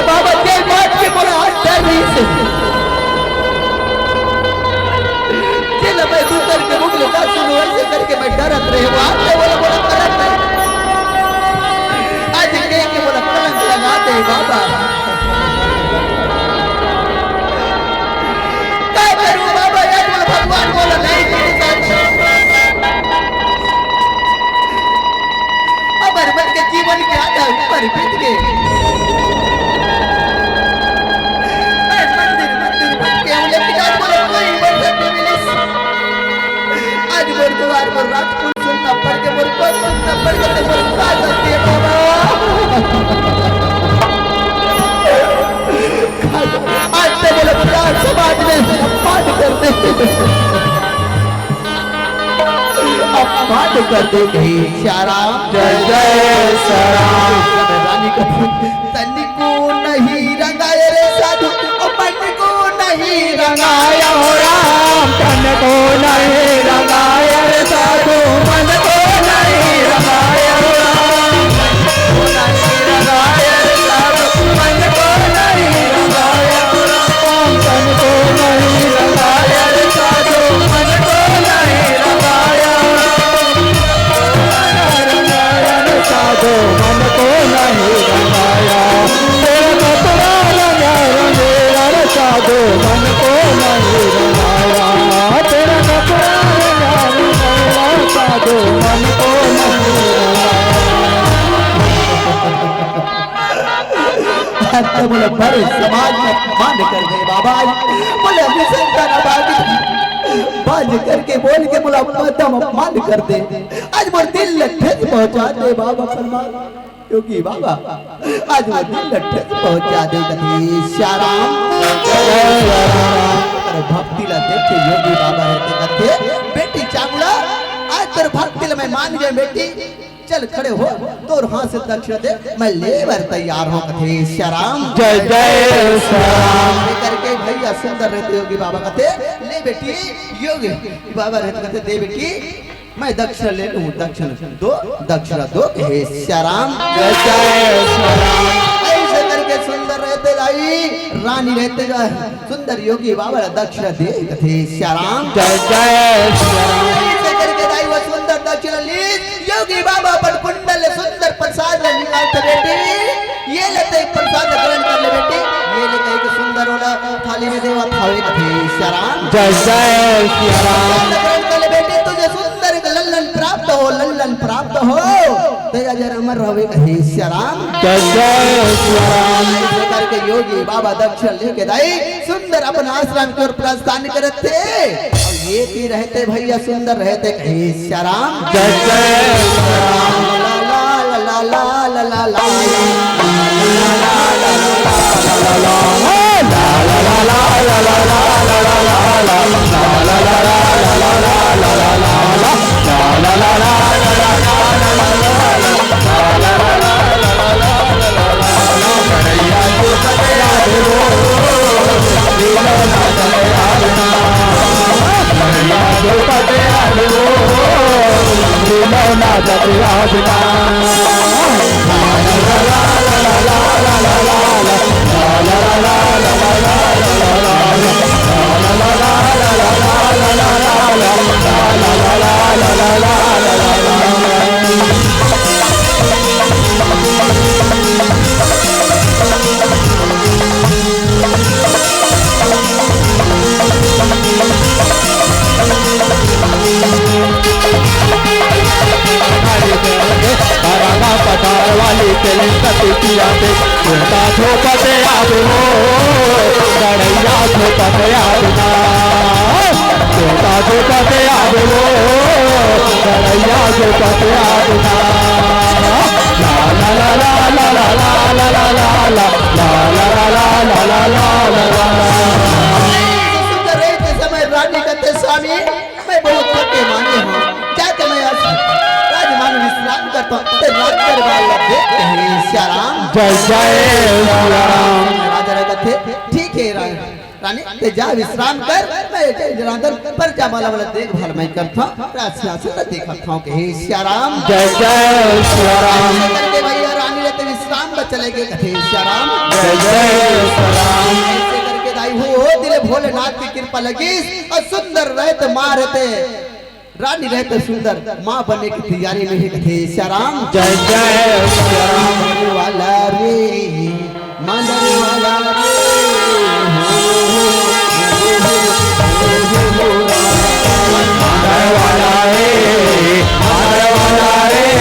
बाबा, जय मात के मोला आज डर रही से। जेला मैं दूसर के मुख ले का सुनो, ऐसे करके मैं डरत रहे, वो आज ले बोला, बोला करत रहे। आज के के बोला कलंक लगा दे बाबा। का करूं बाबा, यार बोला भगवान बोला नहीं, नहीं सच। अमर मन के जीवन के आधा उमर बीत गे। मैं मंदिर, मंदिर बन के हूँ, लेकिन आज बोला कोई उमर से नहीं मिली। आज मोर दुआर पर रात कुल सुनना पड़ के, मोर कोई सुनना पड़ के, तो मोर का गलती है बाबा? आज तो बोला पूरा समाज में अपमान कर दे। अपमान कर दे कहीं श्याराम। जय जय श्याराम। रानी को तन को नहीं रंगाया रे साधु, ओ मन को नहीं रंगाया हो राम। तन को नहीं रंगाया रे साधु, मन को नहीं रंगाया हो राम। अंत बोले बड़े समाज में अपमान कर दे बाबा। बोले अभी संतान अभागी बाज करके बोल के बोला एकदम अपमान कर दे। आज मोर दिल ल ठेस पहुंचा दे बाबा, फरमान योगी बाबा। आज मोर दिल ल ठेस पहुंचा दे कथे श्याराम। अरे भक्ति ला देखे योगी बाबा है तो कथे, बेटी चांगड़ा, आज तोर भक्ति ला मैं मान गए बेटी। चल खड़े हो, तोर हाथ से दक्षिणा दे, मैं ले बर तैयार हूँ कथे श्याराम। जय जय श्याराम। ये करके भैया सुंदर रहते योगी बाबा कथे, ले बेटी, योगी बाबा रहते कथे, दे बेटी, मैं दक्षिणा ले लूँ, दक्षिणा दो, दक्षिणा दो कहे श्याराम। जय जय श्याराम। ऐसे करके सुंदर रहते दाई, रानी रहते जो सुंदर योगी बाबा ला दक्षिणा दे कथे श्याराम। जय जय श्याराम। ऐसे करके दाई वो सुंदर दक्षिणा ली, योगी बाबा अपन कुंडल ले सुंदर प्रसाद ला निकालते बेटी, ये ले ते प्रसाद ग्रहण कर ले बेटी, ये ले कहे के सुंदर वाला थाली में देवा थावे कथे श्याराम। जय जय श्याराम। प्रसाद ग्रहण कर ले बेटी, तुझे सुंदर एक लल्लन प्राप्त हो, लल्लन प्राप्त हो। तेरा जर अमर रहे कहे श्याराम। जय जय श्याराम। ऐसे करके योगी बाबा दक्षिण लेके दाई सुंदर अपन आश्रम की ओर प्रस्थान करत थे। अब ये भी रहते भैया सुंदर रहते कहे श्याराम। जय जय श्याम। पठार वाली तेरे सती किया दे, छोटा झोपटे आवे हो, गड़ैया झोपटे आवे ना, छोटा झोपटे आवे हो, गड़ैया झोपटे आवे ना। सुंदर रहिते समय रानी कथे, स्वामी, मैं बहुत थके मांदे हंव, जाके मैं आज राजमहल विश्राम करथंव, ते राज दरबार ला देख कहे सियाराम। जय जय सियाराम। राजा ला कथे, ठीक हे रा-, रानी, ते जा विश्राम कर, मैं जय जनार्दन पर जा वाला वाला देखभाल मैं करथंव, राज सिंहासन ला देखथंव कहे सियाराम। जय जय सियाराम। ऐसे करके भैया रानी ला ते विश्राम बर चले गे कथे सियाराम। जय जय सियाराम। ऐसे करके दाई हो, ओ दिले भोलेनाथ के कृपा लगिस अउ सुंदर रहिते माँ रहिते, रानी रहिते सुंदर माँ बने के तैयारी में हे कथे सियाराम। जय जय सियाराम। मांदर वाला रे, मांदर वाला रे, मांदर वाला रे, मांदर वाला रे।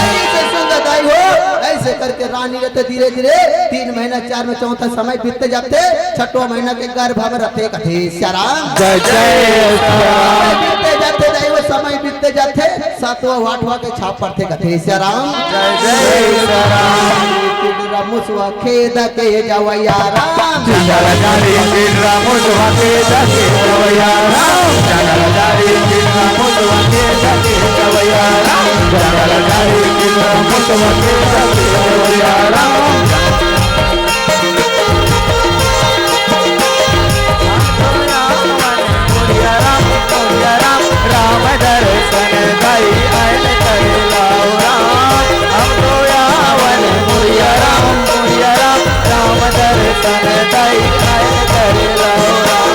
ऐसे सुंदर दाई हो, ऐसे करके रानी रहिते धीरे धीरे तीन महीना, चार महीना, चौथा समय बीतते जाथे, छठवां महीना के गर्भ में रहिथे कथे सियाराम। जय जय सियाराम। बीतते जाथे दाई हो, समय बीतते जाथे, सातवां आठवां के छाप पड़थे कथे सियाराम। जय जय सियाराम। मुसवा खेद के जवैया राम। जंगल झाड़ी किनरा मुसवा खेद के जवैया राम। जंगल झाड़ी किनरा मुसवा खेद के जवैया राम। जंगल झाड़ी किनरा मुसवा खेद के जवैया राम। राम दर्शन दाई आयल करे लाओ राम, हम तो आवन मुड़िया राम, मुड़िया राम, राम दर्शन दाई आयल करे लाओ राम।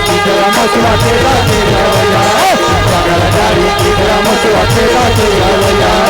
चित्रा मसुआ के बाजे लावैया, जंगल झाड़ी चित्रा मसुआ के बाजे लावैया।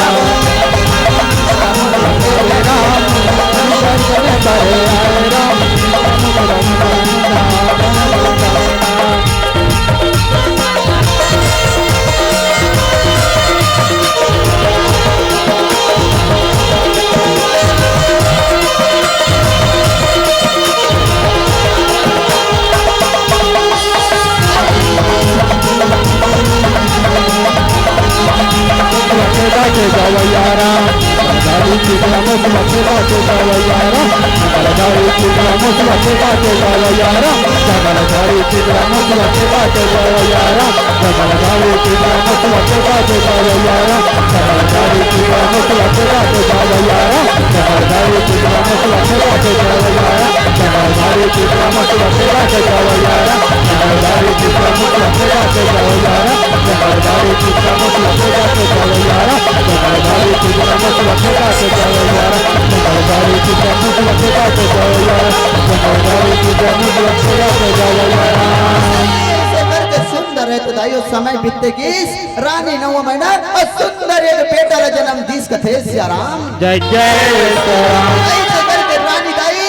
ऐसे करके सुंदर है तो दाइयो समय बीतते गीस, रानी नौ महीना और सुंदर एक बेटा ला जन्म दीस कथे सियाराम। जय जय सियाराम। ऐसे करके रानी दाई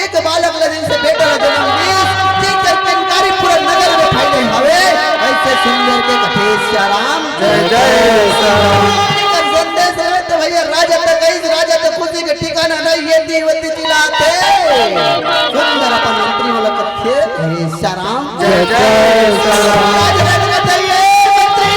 एक बालक ला जैसे बेटा ला जन्म दीस, जेकर किनकारी पूरा नगर में फैले हवे, ऐसे सुंदर के कथे सियाराम। जय जय सियाराम। एकर संदेश रहे तो भैया राजा तक गई, राजा तक खुशी के ठिकाना नहीं, ये दी वती चिल्लाथे। सुंदर अपन मंत्री वाला कथे, हे सियाराम। जय जय सियाराम। राजा तक गई, मंत्री।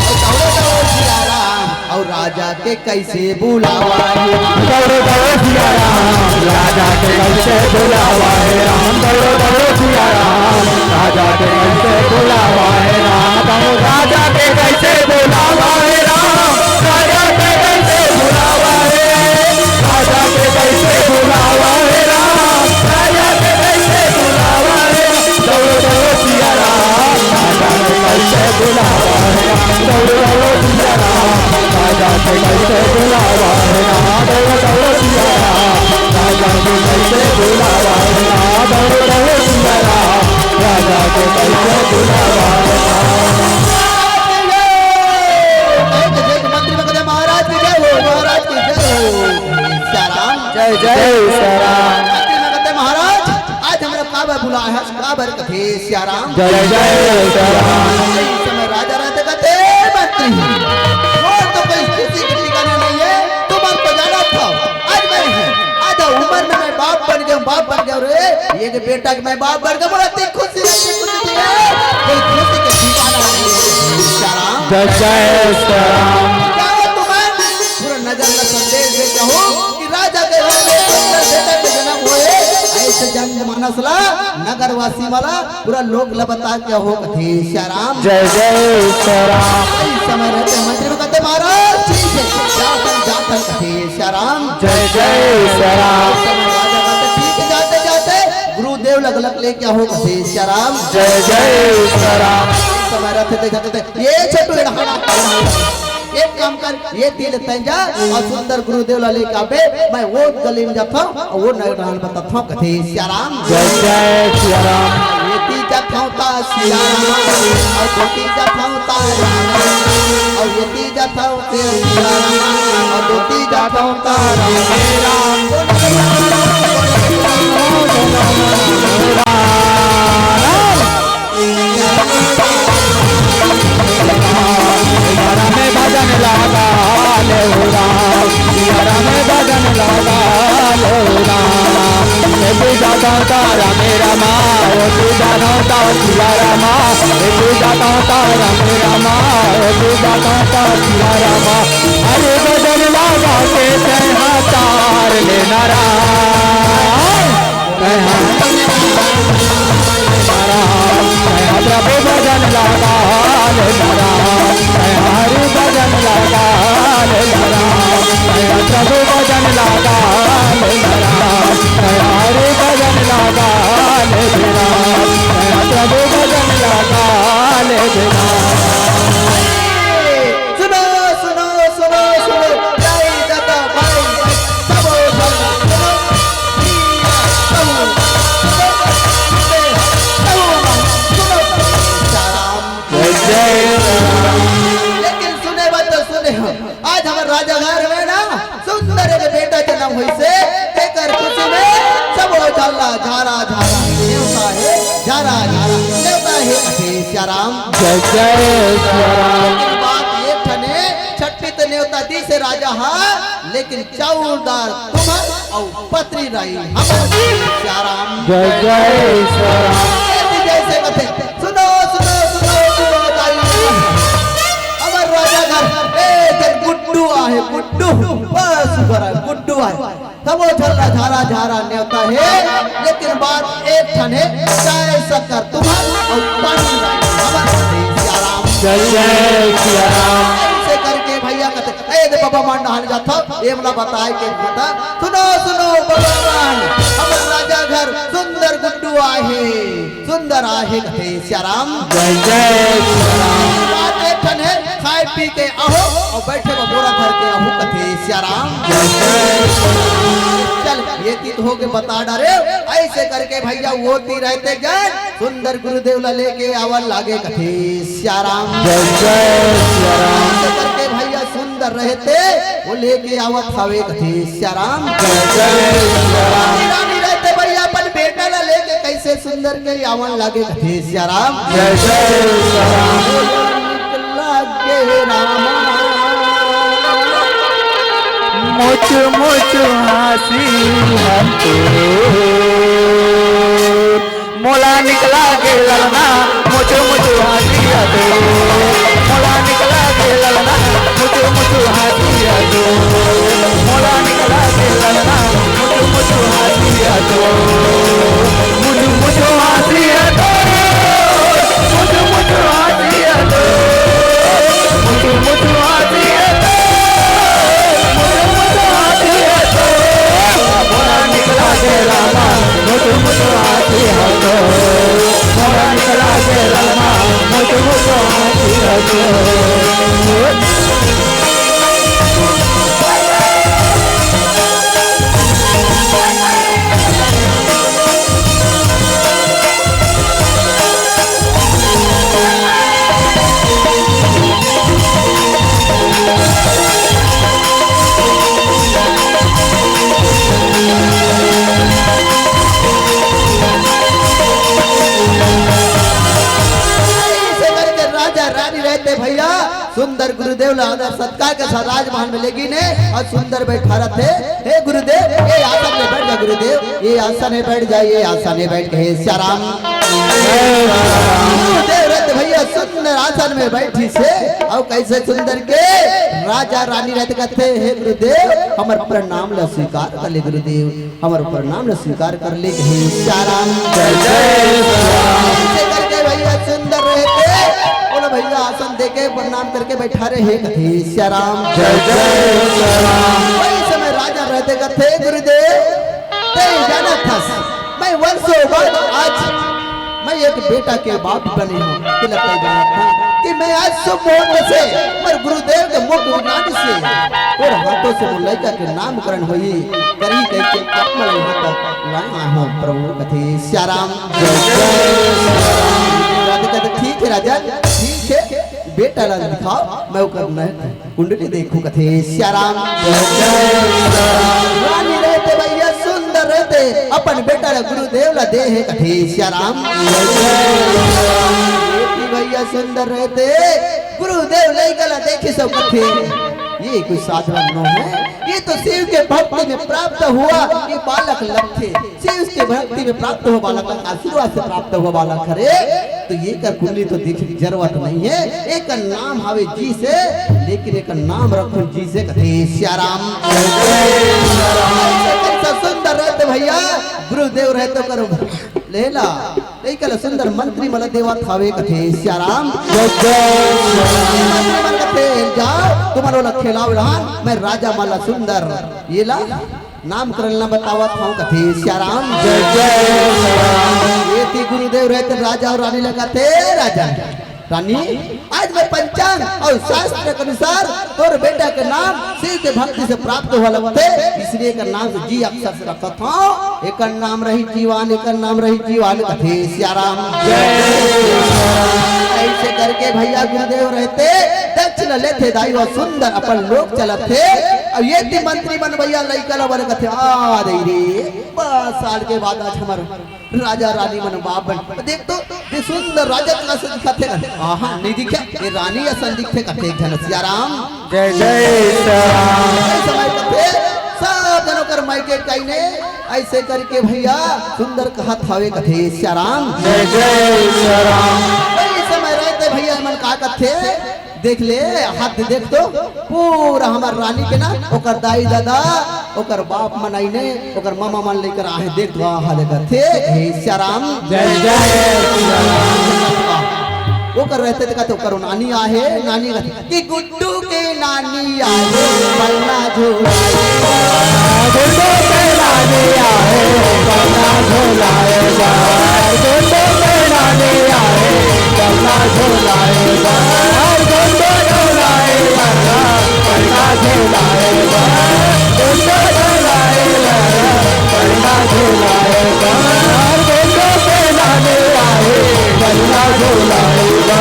और दौड़ो दौड़ो सियाराम। और राजा के कैसे बुलावा है? दौड़ो दौड़ो सियाराम, राजा के कैसे बुलावा है राम? दौड़ो दौड़ो सियाराम, राजा के कैसे बुलावा है राम? दौड़ो राजा के कैसे बुलावा है राम? राजा के कैसे बुलावा है? राजा के कैसे बुलावा है राम? राजा के कैसे बुलावा है? दौड़ो दौड़ो सियाराम, राजा के कैसे बुलावा है राम? दौड़ो दौड़ो सियाराम, राजा के कैसे बुलावा है राम? दौड़ो दौड़ो सियाराम, राजा के कैसे बुलावा है राम? दौड़ो दौड़ो सियाराम, राजा के कैसे बुलावा है राम? जय जय मंत्री महोदय महाराज की जय हो, महाराज की जय हो। सियाराम। जय जय सियाराम। मंत्री महोदय महाराज, आज हमरा काबर बुलाए हस, काबर कथे सियाराम। जय जय सियाराम। इस समय राजा रहते कहते, "ए मंत्री, और तो कोई खुशी के ठिकाना नहीं है, तुम तो जाना था, आज मैं है, आधा उम्र में मैं बाप बन गया हूँ, बाप बन गया हूँ रे, ये के बेटा के मैं बाप बन गया, बोला, इतनी खुशी, इतनी खुशी थी है, कोई खुशी के ठिकाना नहीं है, सियाराम।" जय जय सियाराम। क्या हो तुम्हें? पूरा नगर ला संदेश दे जाओ कि राजा के घर में सुंदर बेटा के जन्म होए, ऐसे जनमानस ला, नगरवासी वाला पूरा लोग ला बता के हो कथे सियाराम। जय जय सियाराम। इस समय रहते मंत्री में कहते, "महाराज ठीक है, जातन जातन कथे सियाराम।" जय जय सियाराम। इस समय राजा कहते, "ठीक है, जाते जाते गुरुदेव लग लग लेके हो कथे सियाराम।" जय जय सियाराम। इस समय रहते देखते, "ये छोटू एड़ा हड़ा, एक काम कर, ये तिल तैं जा और सुंदर गुरुदेव ला लेके आबे, मैं वो गली में जाता हूँ और वो नगर रहन बताता हूँ कथे सियाराम।" जय जय सियाराम। ये ती जाता हूँ ता सियाराम, और दो ती जाता हूँ ता राम, और ये ती जाता हूँ ते सियाराम, और दो ती जाता हूँ ता राम। सियारा में भजन लगा ले हो राम, सियारा में भजन लगा ले हो राम। ए पूजा गाँव तारा मेरा माँ, ओ पूजा गाँव तारा सियारा माँ, ए पूजा गाँव तारा मेरा माँ, ओ पूजा गाँव तारा सियारा माँ। अरे भजन लगा के तैं हाथ तार लेना राम। प्रभु भजन लगा ले राम, हरि भजन लगा ले राम, प्रभु भजन लगा ले राम, हरि भजन लगा ले राम, प्रभु भजन लगा ले राम। सुनो, सुनो, सुनो, सुनो, जय दादा भाई, सब हो सुनो, सुनो, सुनो, सुनो, सुनो, सुनो, सीताराम। जय जय राम। लेकिन सुने बात तो सुने हो, आज हमर राजा घर में ना सुंदर एक बेटा जन्म होइसे, तेकर खुशी में सब हो झाला, झारा, झारा, नेवता हे, झारा, झारा, नेवता हे, हे सियाराम। जय जय सियाराम। लेकिन बात ये ठने, छट्टी ते नेवता दीसे राजा हा, लेकिन चाउर दार तुम्हर अउ पतरी रही हमर सियाराम। जय जय सियाराम। जैसे कथे, सुनो, सुनो, सुनो, सुनो, दाई। हमर राजा घर, ए, जन गुड्डू आहे, गुड्डू, बस ऊपर आहे, गुड्डू आहे। तब वो झल्ला झारा झारा नेवता हे, लेकिन बात एक ठन हे, चाय शक्कर तुम्हर अउ पानी रानी हमर सियाराम। जय जय सियाराम। ऐसे करके भैया कथे, ए, दे बाबा मन नहाने जाथव, ये मोला बताए के बता। सुनो, सुनो बाबा मन, हमर राजा घर सुंदर गुड्डू आहे, सुंदर आहे कथे सियाराम। जय जय सियाराम। बात एक ठन हे, खाए पी के आहो अउ बैठे बर बोरा धर के आहो कथे सियाराम। जय जय सियाराम। चल, ये तीत हो के बता डारे, ऐसे करके भैया वो ती रहते जन सुंदर गुरुदेव ला लेके आवन लागे कथे सियाराम। जय जय सियाराम। ऐसे करके भैया सुंदर रहते, वो लेके आवत हवे कथे सियाराम। जय जय सियाराम। रानी रहते भैया अपन बेटा ला लेके कैसे सुंदर के आवन लागे कथे सियाराम। जय जय सियाराम। लागे रामा। मुचु मुचु हाँसी हंसे। मोला निकला गे ललना, मुचु मुचु हाँसी हंसे। मोला निकला गे ललना, मुचु मुचु हाँसी हंसे। मोला निकला गे ललना, मुचु मुचु हाँसी हंसे। मुचु मुचु हाँसी हंसे। मुचु मुचु हाँसी हंसे। मुचु मुचु हाँसी हंसे। मुचु मुचु हाँसी हंसे। मोला निकला गे ललना, मुचु मुचु हाँसी हंसे। मोला निकला गे ललना, मुचु मुचु हाँसी हंसे। ऐसे करके राजा रानी रहते भैया, सुंदर गुरुदेव ला आदर सत्कार के साथ राजमहल में लेगिन हे अउ सुंदर बैठा रथे। हे गुरुदेव, ये आसन में बैठ जा गुरुदेव, ये आसन में बैठ जा, ये आसन में बैठ के हे सियाराम। गुरुदेव रहते भैया सुंदर आसन में बैठिस हे अउ कैसे सुंदर के राजा रानी रहते कथे, हे गुरुदेव, हमर प्रणाम ला स्वीकार कर ले गुरुदेव। हमर प्रणाम ला स्वीकार कर ले कथे सियाराम। जय जय सियाराम। ऐसे करके भैया सुंदर रहते, बोलो भैया आसन देके प्रणाम करके बैठा रहे कथे सियाराम। जय जय सियाराम। वही समय राजा रहते कथे गुरुदेव, तें जानत हस, मैं वर्षों बाद आज मैं एक बेटा के बाप बने हंव। कि लगता है जानत हस कि मैं आज शुभ मुहूर्त से मोर गुरुदेव के मुख उज्जवल से मोर हाथों से मोर लइका के नामकरण होही, करही कहिके आप मन ला यहाँ तक लाए हंव प्रभु कथे सियाराम। जय जय सियाराम। राजा कहते, ठीक है राजा, ठीक है, बेटा ला दिखाओ, मैं ओकर नए कुंडली देखहूं कथे सियाराम। जय जय सियाराम। रानी रहते भैया सुंदर रहते, अपन बेटा ला गुरुदेव ला दे हे कथे सियाराम। जय जय सियाराम। ये भी भैया सुंदर रहते, गुरुदेव लइका ला देखिस अउ कथे, ये कोई साधारण नो है, ये तो शिव के भक्ति में प्राप्त हुआ ये बालक लगथे। शिव के भक्ति में प्राप्त हुआ बालक, आशीर्वाद से प्राप्त हुआ बालक हरे, तो एकर कुंडली तो देखे के जरूरत नहीं है। एकर नाम हवे जी से, लेकिन एकर नाम रखहूं जी से कथे सियाराम। ऐसे कैसा सुंदर रहते भैया, गुरुदेव रहते ओकर लेला, लइका ला सुंदर मंत्री मन ला देवत हवे कथे सियाराम। जय जय सियाराम। मंत्री मन कथे, जाओ, तुमन ओला खेलाओ लहान, मैं राजा मन ला सुंदर ये ला नामकरण ला बतावत हंव कथे सियाराम। जय जय सियाराम। ये ती गुरुदेव रहते राजा अउ रानी ला कथे, राजा रानी, आज मैं पंचांग अउ शास्त्र के अनुसार तोर बेटा के नाम शिव के भक्ति से प्राप्त हुआ लगथे, इसलिए एकर नाम से जी अक्षर से रखत हंव। एकर नाम रही जीवान, एकर नाम रही जीवान कथे सियाराम। जय सियाराम। ऐसे करके भैया गुरुदेव रहते दक्षिणा लेथे दाई, वो सुंदर अपन लोक चलत हे। अउ ये ती मंत्री मन भैया लइका ला बने कथे, आ दई रे, बस साल के बाद आज हमर राजा रानी मन बाप बन। देख तो, ये सुंदर राजा कस दिखत हे ना? आहा, नहीं दिखे, ये रानी असन दिखथे कथे एक झन सियाराम। जय जय सियाराम। ऐसे समय कथे, सब झन ओकर मायके कहिने, ऐसे करके भैया सुंदर कहत हवे कथे सियाराम। जय जय सियाराम। वही समय रहते भैया मन का कथे, देख ले, हाथ दे देख तो, पूरा हमर रानी के ना, ओकर दाई ददा, ओकर बाप मन आइने, ओकर मामा मन लेकर आहे, देख तो, आहा, देखत हे, हे सियाराम। जय जय सियाराम। ओकर रहते देखा तो ओकर नानी आहे, नानी कहते कि गुड्डू के नानी आहे, पल्ला झोला। गुड्डू के नानी आहे, पल्ला झोला ए बा। गुड्डू के नानी आहे, पल्ला झोला ए बा। गुड्डू के नानी आहे, पल्ला झोला ए बा। गुड्डू के नानी आहे, पल्ला झोला ए बा। गुड्डू के नानी आहे, पल्ला झोला ए बा।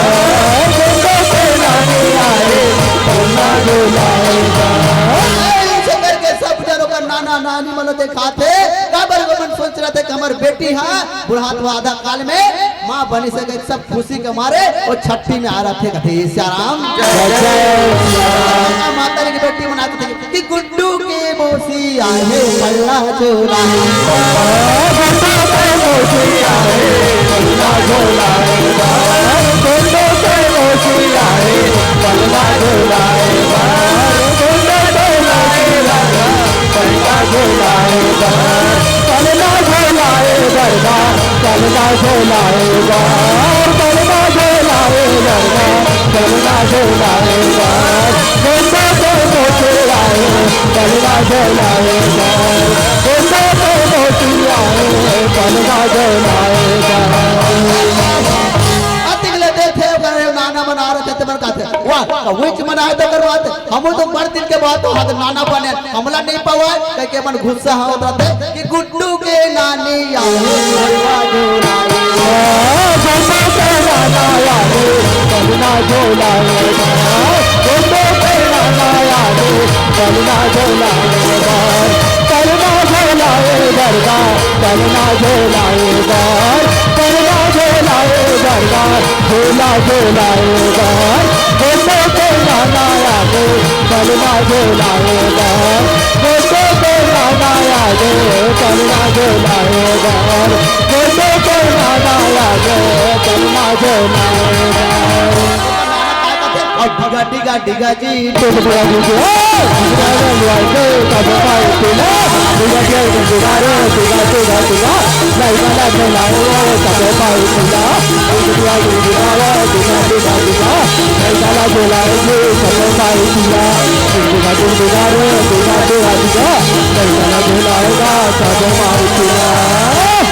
गुड्डू के नानी आहे, पल्ला झोला ए बा। ऐसे करके सब जन ओकर नाना नानी मन ल देखाथे, काबर ओमन सोच रहिथे कि हमर बेटी ह बुढ़ात हुआ आधा काल में माँ बनी सके, सब खुशी के मारे ओ छट्ठी में आ रहिथे कथे सियाराम। जय जय सियाराम। माता जी की बेटी मनाथे कि गुड्डू के मौसी आहे पल्ला झोला। गुड्डू के मौसी आहे पल्ला झोला। गुड्डू के मौसी आहे पल्ला झोला। गुड्डू के मौसी आहे पल्ला झोला। पलना झोलाए गरबा, पलना झोलाए गरबा, पलना झोलाए गरबा, पलना झोलाए गरबा। गेंदा के मोती आए, पलना झोलाए गरबा, गेंदा के मोती आए, पलना झोलाए गरबा। अतिक ले देथे ओकर नाना मन आ रहिथे, तेमन कहथे, "वाह, का विच मन आए तो करवाते।" हमू तो बड़ दिन के बाद तो हाथ नाना बने, हमला नहीं पवाए, कह के मन गुस्सा होत रहिथे कि गुड्डू के नानी आए, पलना झोला ए। गुड्डू के नाना आए, पलना झोला ए। गुड्डू के नाना आए, पलना झोला ए। पलना झोला ए गरबा, पलना झोला ए बर, पलना झोला ए गरबा, झोला झोला ए बर, गोटो के नाना आगे, पलना झोला ए बर, गोटो के नाना आगे, पलना झोला ए बर, गोटो के नाना आगे, पलना झोला ए बर। अउ डिगा, डिगा, डिगा जी, टिक डिगा डिगा, ओ, डिगा रे लुआई के, तब पाई पीला, डिगा के डिगा रे, डिगा, डिगा, डिगा, लइका ला खेलाए रे, तब पाई पीला, डिगा, डिगा रे, डिगा, डिगा, डिगा, लइका ला खेलाए रे, तब पाई पीला, डिगा, डिगा रे, डिगा, डिगा, डिगा, लइका ला खेलाए रे, तब पाई पीला।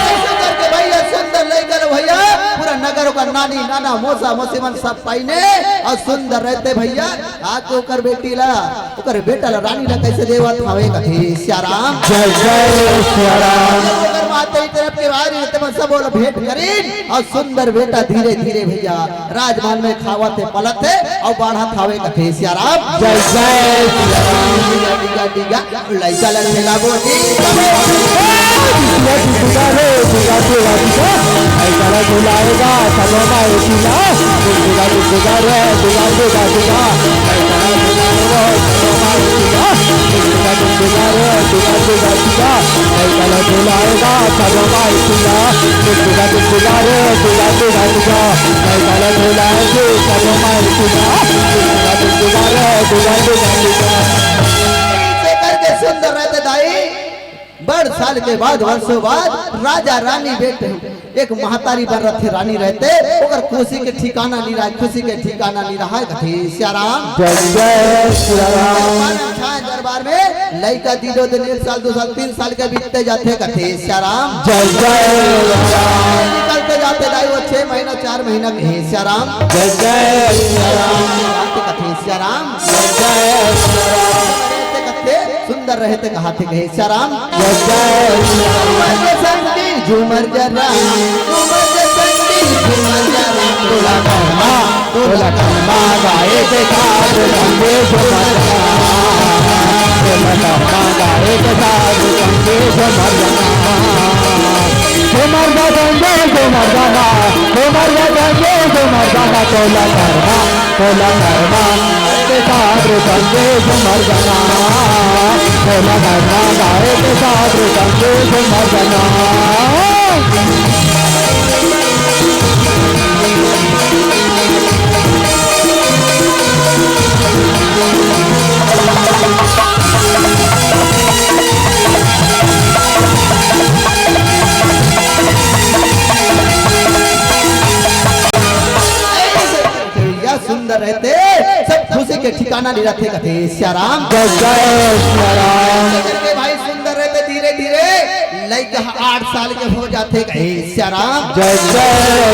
ऐसे करके भैया, सुंदर लइका लो भैया, पूरा नगर ओकर नानी, नाना, मौसा, मौसी मन सब पाइने अउ सुंदर रहिथे भैया। आके ओकर बेटी ला, ओकर बेटा ला, रानी ला कइसे देवत हवे कथे सियाराम। जय जय सियाराम। ओकर माता ही तरफ के बाहर ही तेमन सब ओला भेंट करिन अउ सुंदर बेटा धीरे धीरे भैया राजमहल में खावत हे, पलत हे अउ बाढ़त हवे कथे सियाराम। जय जय सियाराम। डिगा, डिगा, डिगा। लइका ला खेलाबो जी। लइका ला झुलाएगा, चलो माई झूला। झुला, झुला रे, झुला, झुला, झुला। लइका ला झुलाएगा, चलो माई झूला। झुला, झुला रे, झुला, झुला, झुला। लइका ला झुलाएगा, चलो माई झूला। झुला, झुला रे, झुला, झुला, झुला। लइका ला झुलाएगा, चलो माई झूला। झुला, झुला रे, झुला, झुला, झुला। ऐसे करके सुंदर रहिथे दाई। बड़ साल के बाद, वर्षों बाद राजा रानी भेंट, एक महतारी बन रहिथे, रानी रहिथे, ओकर खुशी के ठिकाना नइ रहय, खुशी के ठिकाना नइ रहय, कथे सियाराम। जय जय सियाराम। दरबार में छाए दरबार में लइका दिनों दिन एक साल, दू साल, तीन साल के बीतते जाथे, कथे सियाराम। जय जय सियाराम। निकलते जाथे दाई वो छह महीना, चार महीना, कथे सियाराम। जय जय सियाराम। कथे सियाराम। जय जय सियाराम। कथे सुंदर रहिथे कहाथे कहे सियाराम। जय जय सियाराम। झूमर के संगी झूमर जरा, झूमर के संगी झूमर जरा। तोला करमा, तोला करमा गाए के साथ संगे झूमर जरा। तोला करमा गाए के साथ संगे झूमर जरा। झूमर जा संगे झूमर जरा, झूमर जा संगे झूमर जरा। तोला करमा, तोला करमा गाए के साथ संगे झूमर जरा। तोला करमा गाए के साथ संगे झूमर जरा। नानी रथे कथे सियाराम। जय जय सियाराम। करके भाई सुंदर रहते धीरे धीरे लइका आठ साल के हो जाथे कहे सियाराम। जय जय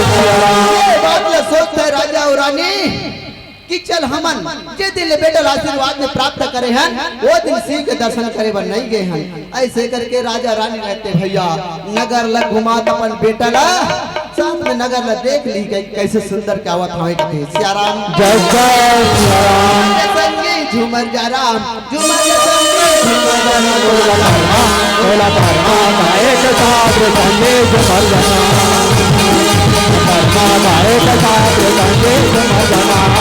सियाराम। ये बात ल सोचथे राजा अउ रानी कि चल हमन जे दिन ले बेटा ल आशीर्वाद में प्राप्त करे हन, वो दिन शिव के दर्शन करे बर नहीं गए हन। ऐसे करके राजा रानी रहते भैया नगर ल घुमात अपन बेटा ल साथ में नगर ल देख ली कि कैसे सुंदर के आवत हवे कथे सियाराम। जय जय सियाराम। संगे झूमर जा राम, झूमर जा संगे झूमर जा राम। बोला धर्मा, बोला धर्मा, गाए के साथ संगे झूमर जा राम। धर्मा गाए के साथ संगे झूमर जा राम।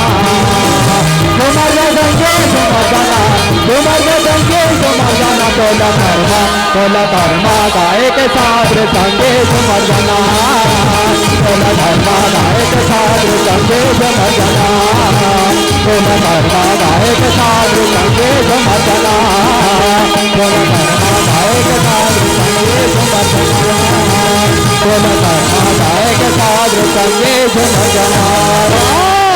झूमर जा संगे झूमर जा राम। झूमर जा संगे झूमर जा राम। बोला धर्मा, बोला धर्मा गाए के साथ रे संगे झूमर जा राम। बोला धर्मा गाए के साथ रे संगे झूमर जा राम। बोला धर्मा गाए के साथ रे संगे झूमर जा राम। बोला धर्मा गाए के साथ रे संगे झूमर जा राम। बोला धर्मा गाए के साथ रे संगे झूमर जा राम।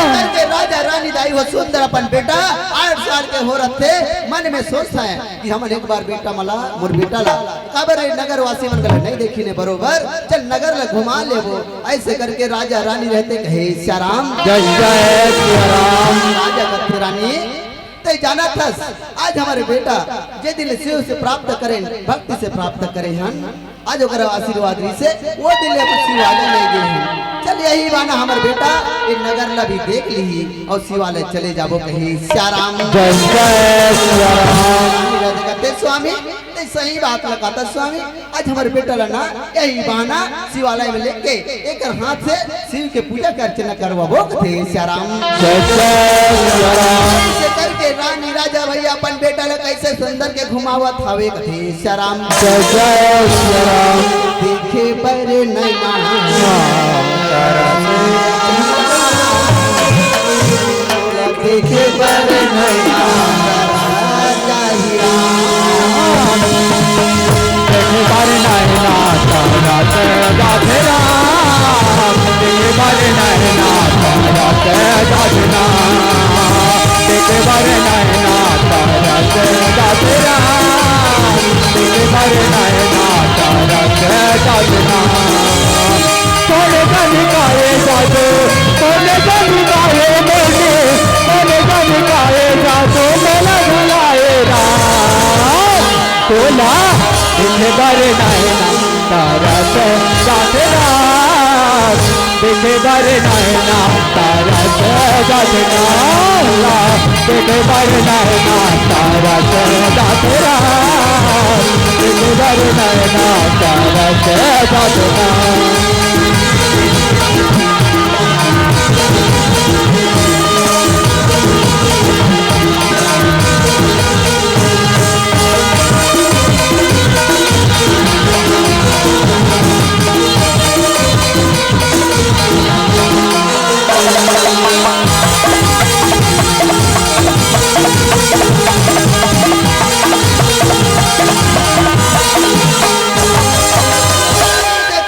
करके राजा रानी दाई वो सुंदर अपन बेटा आठ साल के हो रथे मन में सोचता है कि हमन एक बार बेटा मला, मोर बेटा ला, काबर रे नगर वासी मन गला नहीं देखी ने बरोबर, चल नगर ला घुमा लेबो। ऐसे करके राजा रानी रहते कहे सियाराम। जय जय सियाराम। राजा कथे रानी, ते जाना थस, आज हमारे बेटा जे दिन शिव से प्राप्त करें, भक्ति से प्राप्त करे हन, आज ओकर आशीर्वाद रहिसे, वो दिन ले अपन शिवालय ले गए हैं। चल यही बाना हमर बेटा, ये नगर ला भी देख ली और शिवालय चले जाबो कहीं सियाराम। जय जय सियाराम। रानी राजा कहते स्वामी, ते सही बात ल कहत स्वामी, आज हमर बेटा ला ना यही बाना शिवालय में लेके एकर हाथ से शिव के पूजा के अर्चना करवाबो कथे सियाराम। जय जय सियाराम। ऐसे करके रानी राजा भैया अपन बेटा ला कैसे सुंदर के घुमावत हवे कथे सियाराम। जय जय सियाराम। देखे बर नैना देखे बर नैना देखे बर नैना तारा से जाते राम। देखे बर नैना तारा से जाते राम। देखे बर नैना तारा से जाते राम। देखे बर नैना तारा से जाते राम। कोन जानी काहे जादू, कोन जानी काहे मोने, कोन जानी काहे जादू, मोला भुलाए राम। तोला देखे बर नैना तारा से जाते राम। देखे बर नैना तारा से जाते राम। देखे बर नैना तारा से जाते राम। देखे बर नैना तारा से जाते राम।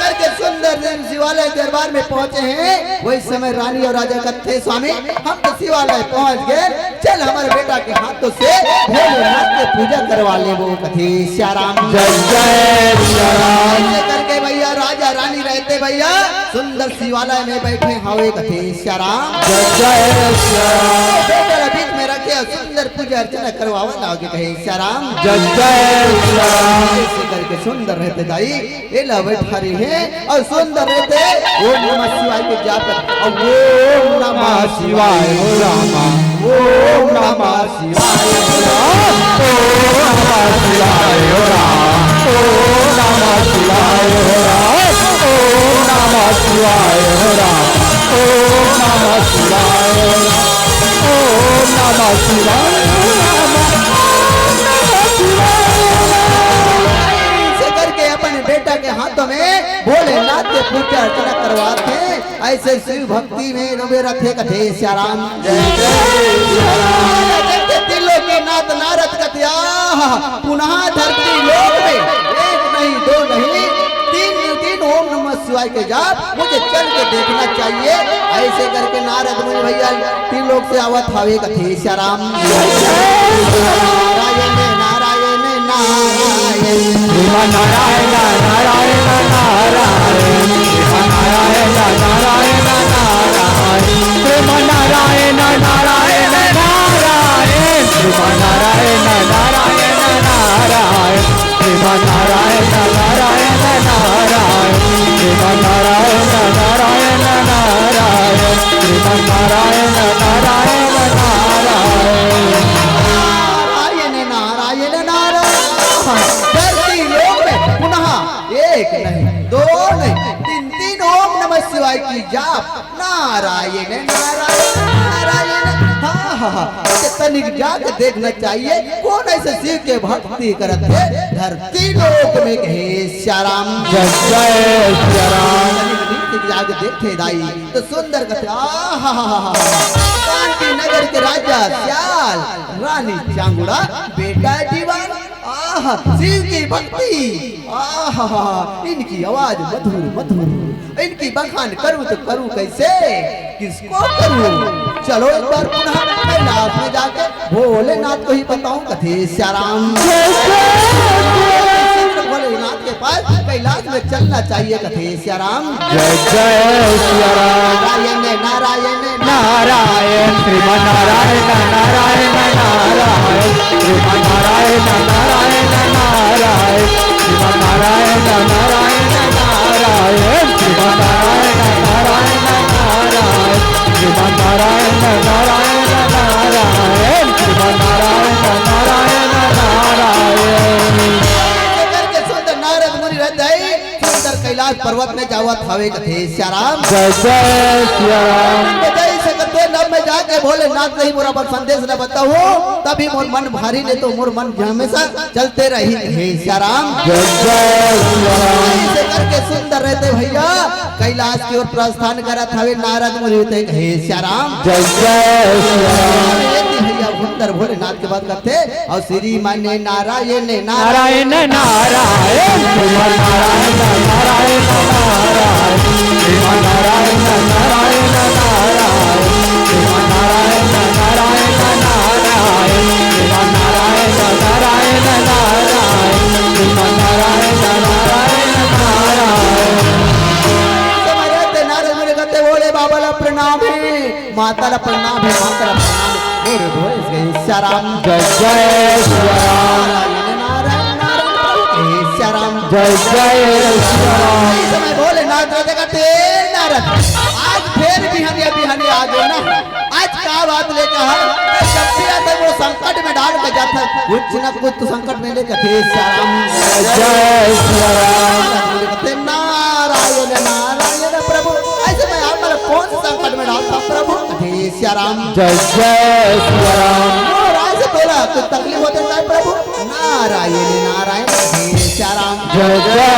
करके सुंदर देव शिवालय दरबार में पहुंचे हैं। वही समय रानी और राजा कथे स्वामी, हम तो शिवालय पहुंच गए, चल हमारे बेटा के हाथों से भोलेनाथ के पूजा करवा लेबो कथे सियाराम। जय जय सियाराम। ऐसे करके भैया राजा रानी रहते भैया सुंदर शिवालय में बैठे हवे कथे सियाराम। जय जय सियाराम। बेटा ला बीच में रखे और सुंदर पूजा अर्चना करवावा लागे कहे सियाराम। जय जय सियाराम। ऐसे करके सुंदर रहते दाई एला बैठारी हे और सुंदर रहते ओम नमः शिवाय के जाप कर। और ओम नमः शिवाय हो रामा, ओम नमः शिवाय हो राम, ओम नमः शिवाय हो राम, ओम नमः शिवाय हो राम, ओम नमः शिवाय हो राम, ओम नमः शिवाय हो राम, ओम नमः शिवाय हो राम, ओम नमः शिवाय हो राम। ऐसे करके अपन बेटा के हाथों में भोलेनाथ के पूजा अर्चना करवाते हैं। ऐसे शिव भक्ति में डूबे रखे कथे सियाराम। जय जय सियाराम। देखते त्रिलोकीनाथ नारद कथे आहा, पुनः धरती लोक में एक नहीं दो नहीं तीन तीन ओम नमः शिवाय के जाप, मुझे चल के देखना चाहिए। ऐसे करके नारद मुनि भैया तीन लोग से आवत हवे, कथे सियाराम। नारायण नारायण नारायण। श्रीमन नारायण नारायण नारायण। श्रीमन नारायण नारायण नारायण। श्रीमन नारायण नारायण नारायण। श्रीमन नारायण नारायण नारायण। श्रीमन नारायण नारायण नारायण। श्रीमन नारायण नारायण नारायण। श्रीमन नारायण नारायण नारायण। नारायण नारायण नारायण। धरती लोक में पुनः एक नहीं, दो नहीं, तीन तीन ओम नमः शिवाय की जाप। नारायण नारायण नारायण। हाँ हाँ हाँ, तनिक जाके देखना चाहिए, कौन ऐसे शिव के भक्ति करत हे धरती लोक में, कहे सियाराम। जय जय सियाराम। तनिक जाके देखे दाई तो सुंदर कथे। आहा, कांति नगर के राजा सियाल, रानी चांगुड़ा, बेटा दीवान। आहा, शिव की भक्ति। आहा, इनकी आवाज मधुर मधुर। इनकी बखान करूं तो करूं कैसे, किसको करूं? चलो एक बार पुनः कैलाश में जाके भोलेनाथ को ही बताऊं, कथे सियाराम। भोलेनाथ के पास कैलाश में चलना चाहिए, कथे सियाराम। जय जय सियाराम। नारायण नारायण नारायण। श्रीमन नारायण नारायण नारायण। श्रीमन नारायण नारायण नारायण। श्रीमन नारायण नारायण नारायण। श्रीमन नारायण नारायण नारायण। श्रीमन नारायण नारायण नारायण। श्रीमन नारायण नारायण नारायण। करके सुंदर नारद मुनि रहते हैं, सुंदर कैलाश पर्वत में जावत हवे, कथे सियाराम। जय जय सियाराम। जय से करते नभ में जाके भोलेनाथ नहीं मोर बर संदेश न बताओ, तभी मोर मन भारी, नहीं तो मोर मन हमेशा चलते रही, कहे सियाराम। जय जय सियाराम। ऐसे करके सुंदर रहते भैया, कैलाश की ओर प्रस्थान करत हवे नारद मुनि, ते कहे सियाराम। जय जय सियाराम। ये थी भैया सुंदर भोलेनाथ के बात करते। और श्रीमन नारायण नारायण नारायण। श्रीमन नारायण नारायण नारायण। श्रीमन नारायण नारायण नारायण। श्रीमन नारायण नारायण नारायण। श्रीमन नारायण नारायण नारायण। श्रीमन नारायण नारायण नारायण। समझते नारद मुनि कहते, भोले बाबा ला प्रणाम है, माता ला प्रणाम है, माता ला प्रणाम है। बोले, बोले, जय सियाराम। जय जय सियाराम। नारायण, नारायण, नारायण, जय सियाराम। जय जय सियाराम। इस समय भोलेनाथ राजा कहते, नारद, आज फिर बिहनिया, बिहनिया आ गए ना। आज का बात लेकर है? जब भी आता है वो संकट में डाल के जाता है, कुछ ना कुछ तो संकट में लेकर, कथे सियाराम। जय सियाराम। नारायण नारायण प्रभु, ऐसे मैं आप मतलब कौन से संकट में डालता प्रभु, कथे सियाराम। जय जय सियाराम। और ऐसे बोला, कुछ तकलीफ होते है प्रभु, नारायण नारायण, कथे सियाराम। जय जय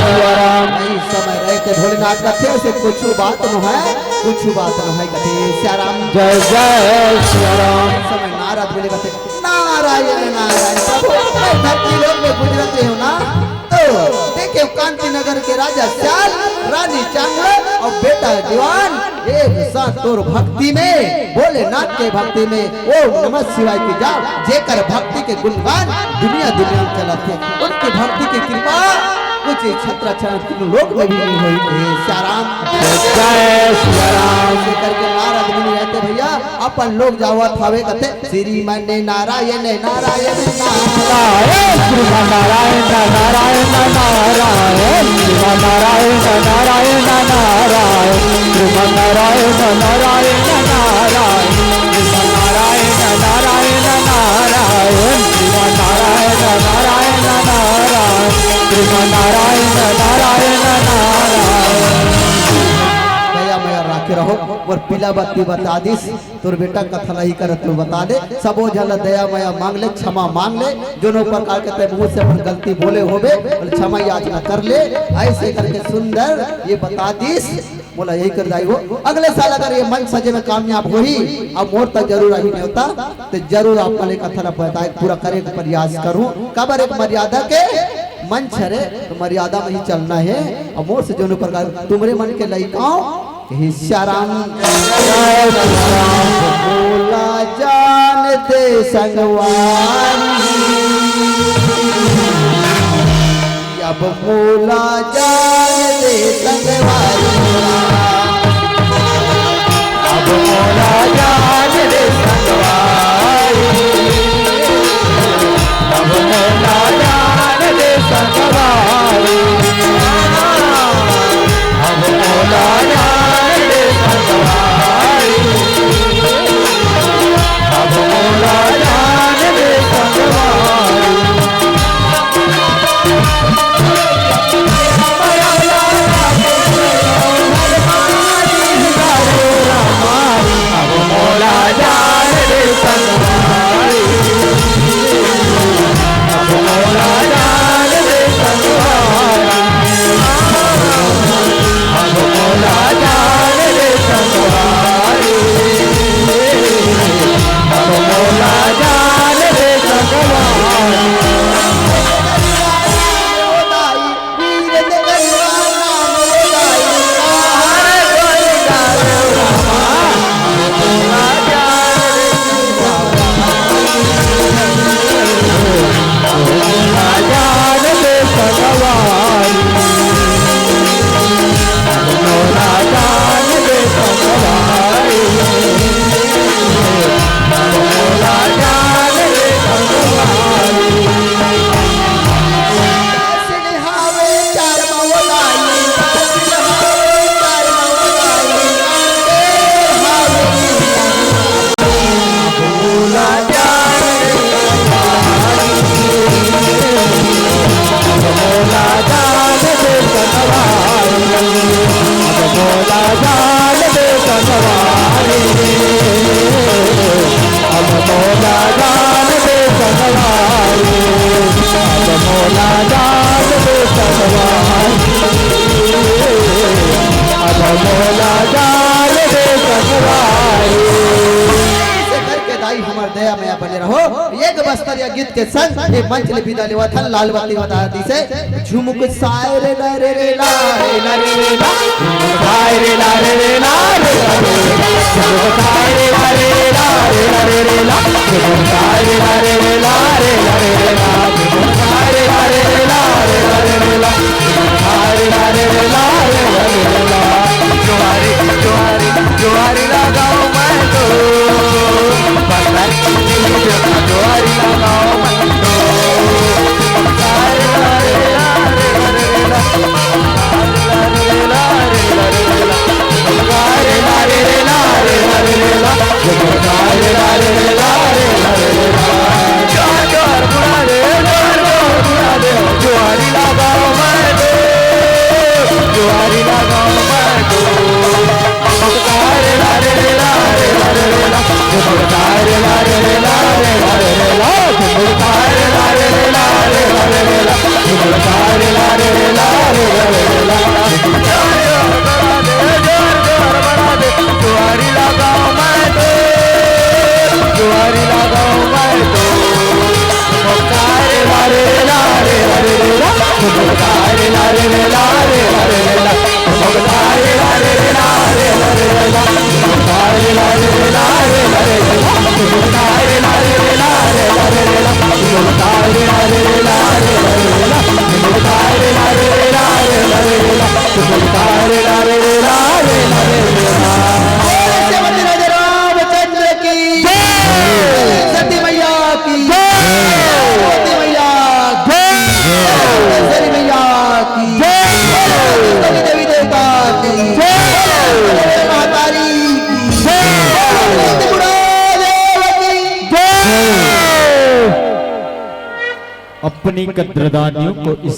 सियाराम। वही समय रहते भोलेनाथ का, फिर से कुछ बात न है, कुछ बात न है, कथे सियाराम। जय जय सियाराम। इस समय नारद बोले, कथे, नारायण नारायण प्रभु, मैं धरती लोक में गुजरते हो ना, तो देखे कांति नगर के राजा सियाल, रानी चांगड़ और बेटा दीवान, एक साथ तोर भक्ति में, भोलेनाथ के भक्ति में, ओम नमः शिवाय की जाप, जेकर भक्ति के गुणगान दुनिया दुनिया में चलत हे, उनकी भक्ति की कृपा कुछ छत्र छाया तीनों लोक में भी नहीं होई। हे सियाराम। जय सियाराम। ऐसे करके नारद मुनि रहते भैया, अपन लोग जावत हवे कथे, श्रीमन नारायण नारायण नारायण। श्रीमन नारायण नारायण नारायण। श्रीमन नारायण नारायण नारायण। श्रीमन नारायण नारायण नारायण। श्रीमन नारायण नारायण नारायण। श्रीमन नारायण नारायण नारायण। श्रीमन नारायण नारायण नारायण। दया मया राखे रहो। मोर पीला बत्ती बता दिस, तोर बेटा कथा नहीं करत, तू बता दे। सबो झन ला दया मया मांग ले, क्षमा मांग ले। जोनो प्रकार के तय मुंह से अपन गलती बोले होबे, बोले क्षमा याचना कर ले। ऐसे करके सुंदर ये बता दिस, मोला यही कर दाई हो। अगले साल अगर ये मंच सजे में कामयाब होही, अब मोर तक जरूर आही नेवता, तो जरूर आप मन ला कथा ला बताए, पूरा करे के प्रयास करूं। काबर एक मर्यादा के मंच हरे, तो मर्यादा में ही चलना हे। अउ मोर से जोनो प्रकार तुमरे मन के लइका हे सियाराम। मोला जान दे संगवारी, अब मोला जान दे संगवारी। अब मोला जान दे संगवारी, अब मोला जान दे संगवारी, अब मोला जान दे संगवारी, अब मोला जान दे संगवारी। ऐसे करके दाई हमर दया मया बने रहो। एक बस्तर या गीत के संग ये मंच ले विदा लेवत हन। लाल बत्ती बता दी से झुमुक साय रे ला रे ला रे ला रे ला रे ला, साय रे ला रे ला रे ला रे ला, झुमुक साय रे ला रे ला रे ला रे ला रे ला, झुमुक साय रे ला रे ला रे ला रे ला, झुमुक साय रे ला रे ला रे ला रे ला, झुमुक साय रे ला रे ला रे ला रे ला। जोहारी, जोहारी, जोहारी लगाओ मैं तो, बस्तर की जोहारी लगाओ मैं तो। श्रीमती राधे रामचंद्र की जय। सती मैया की जय। सती मैया की जय। सती मैया की जय। सती देवी देवता की जय। महतारी की जय। त्रिपुरा देव की जय। अपनी कद्रदानियों को इस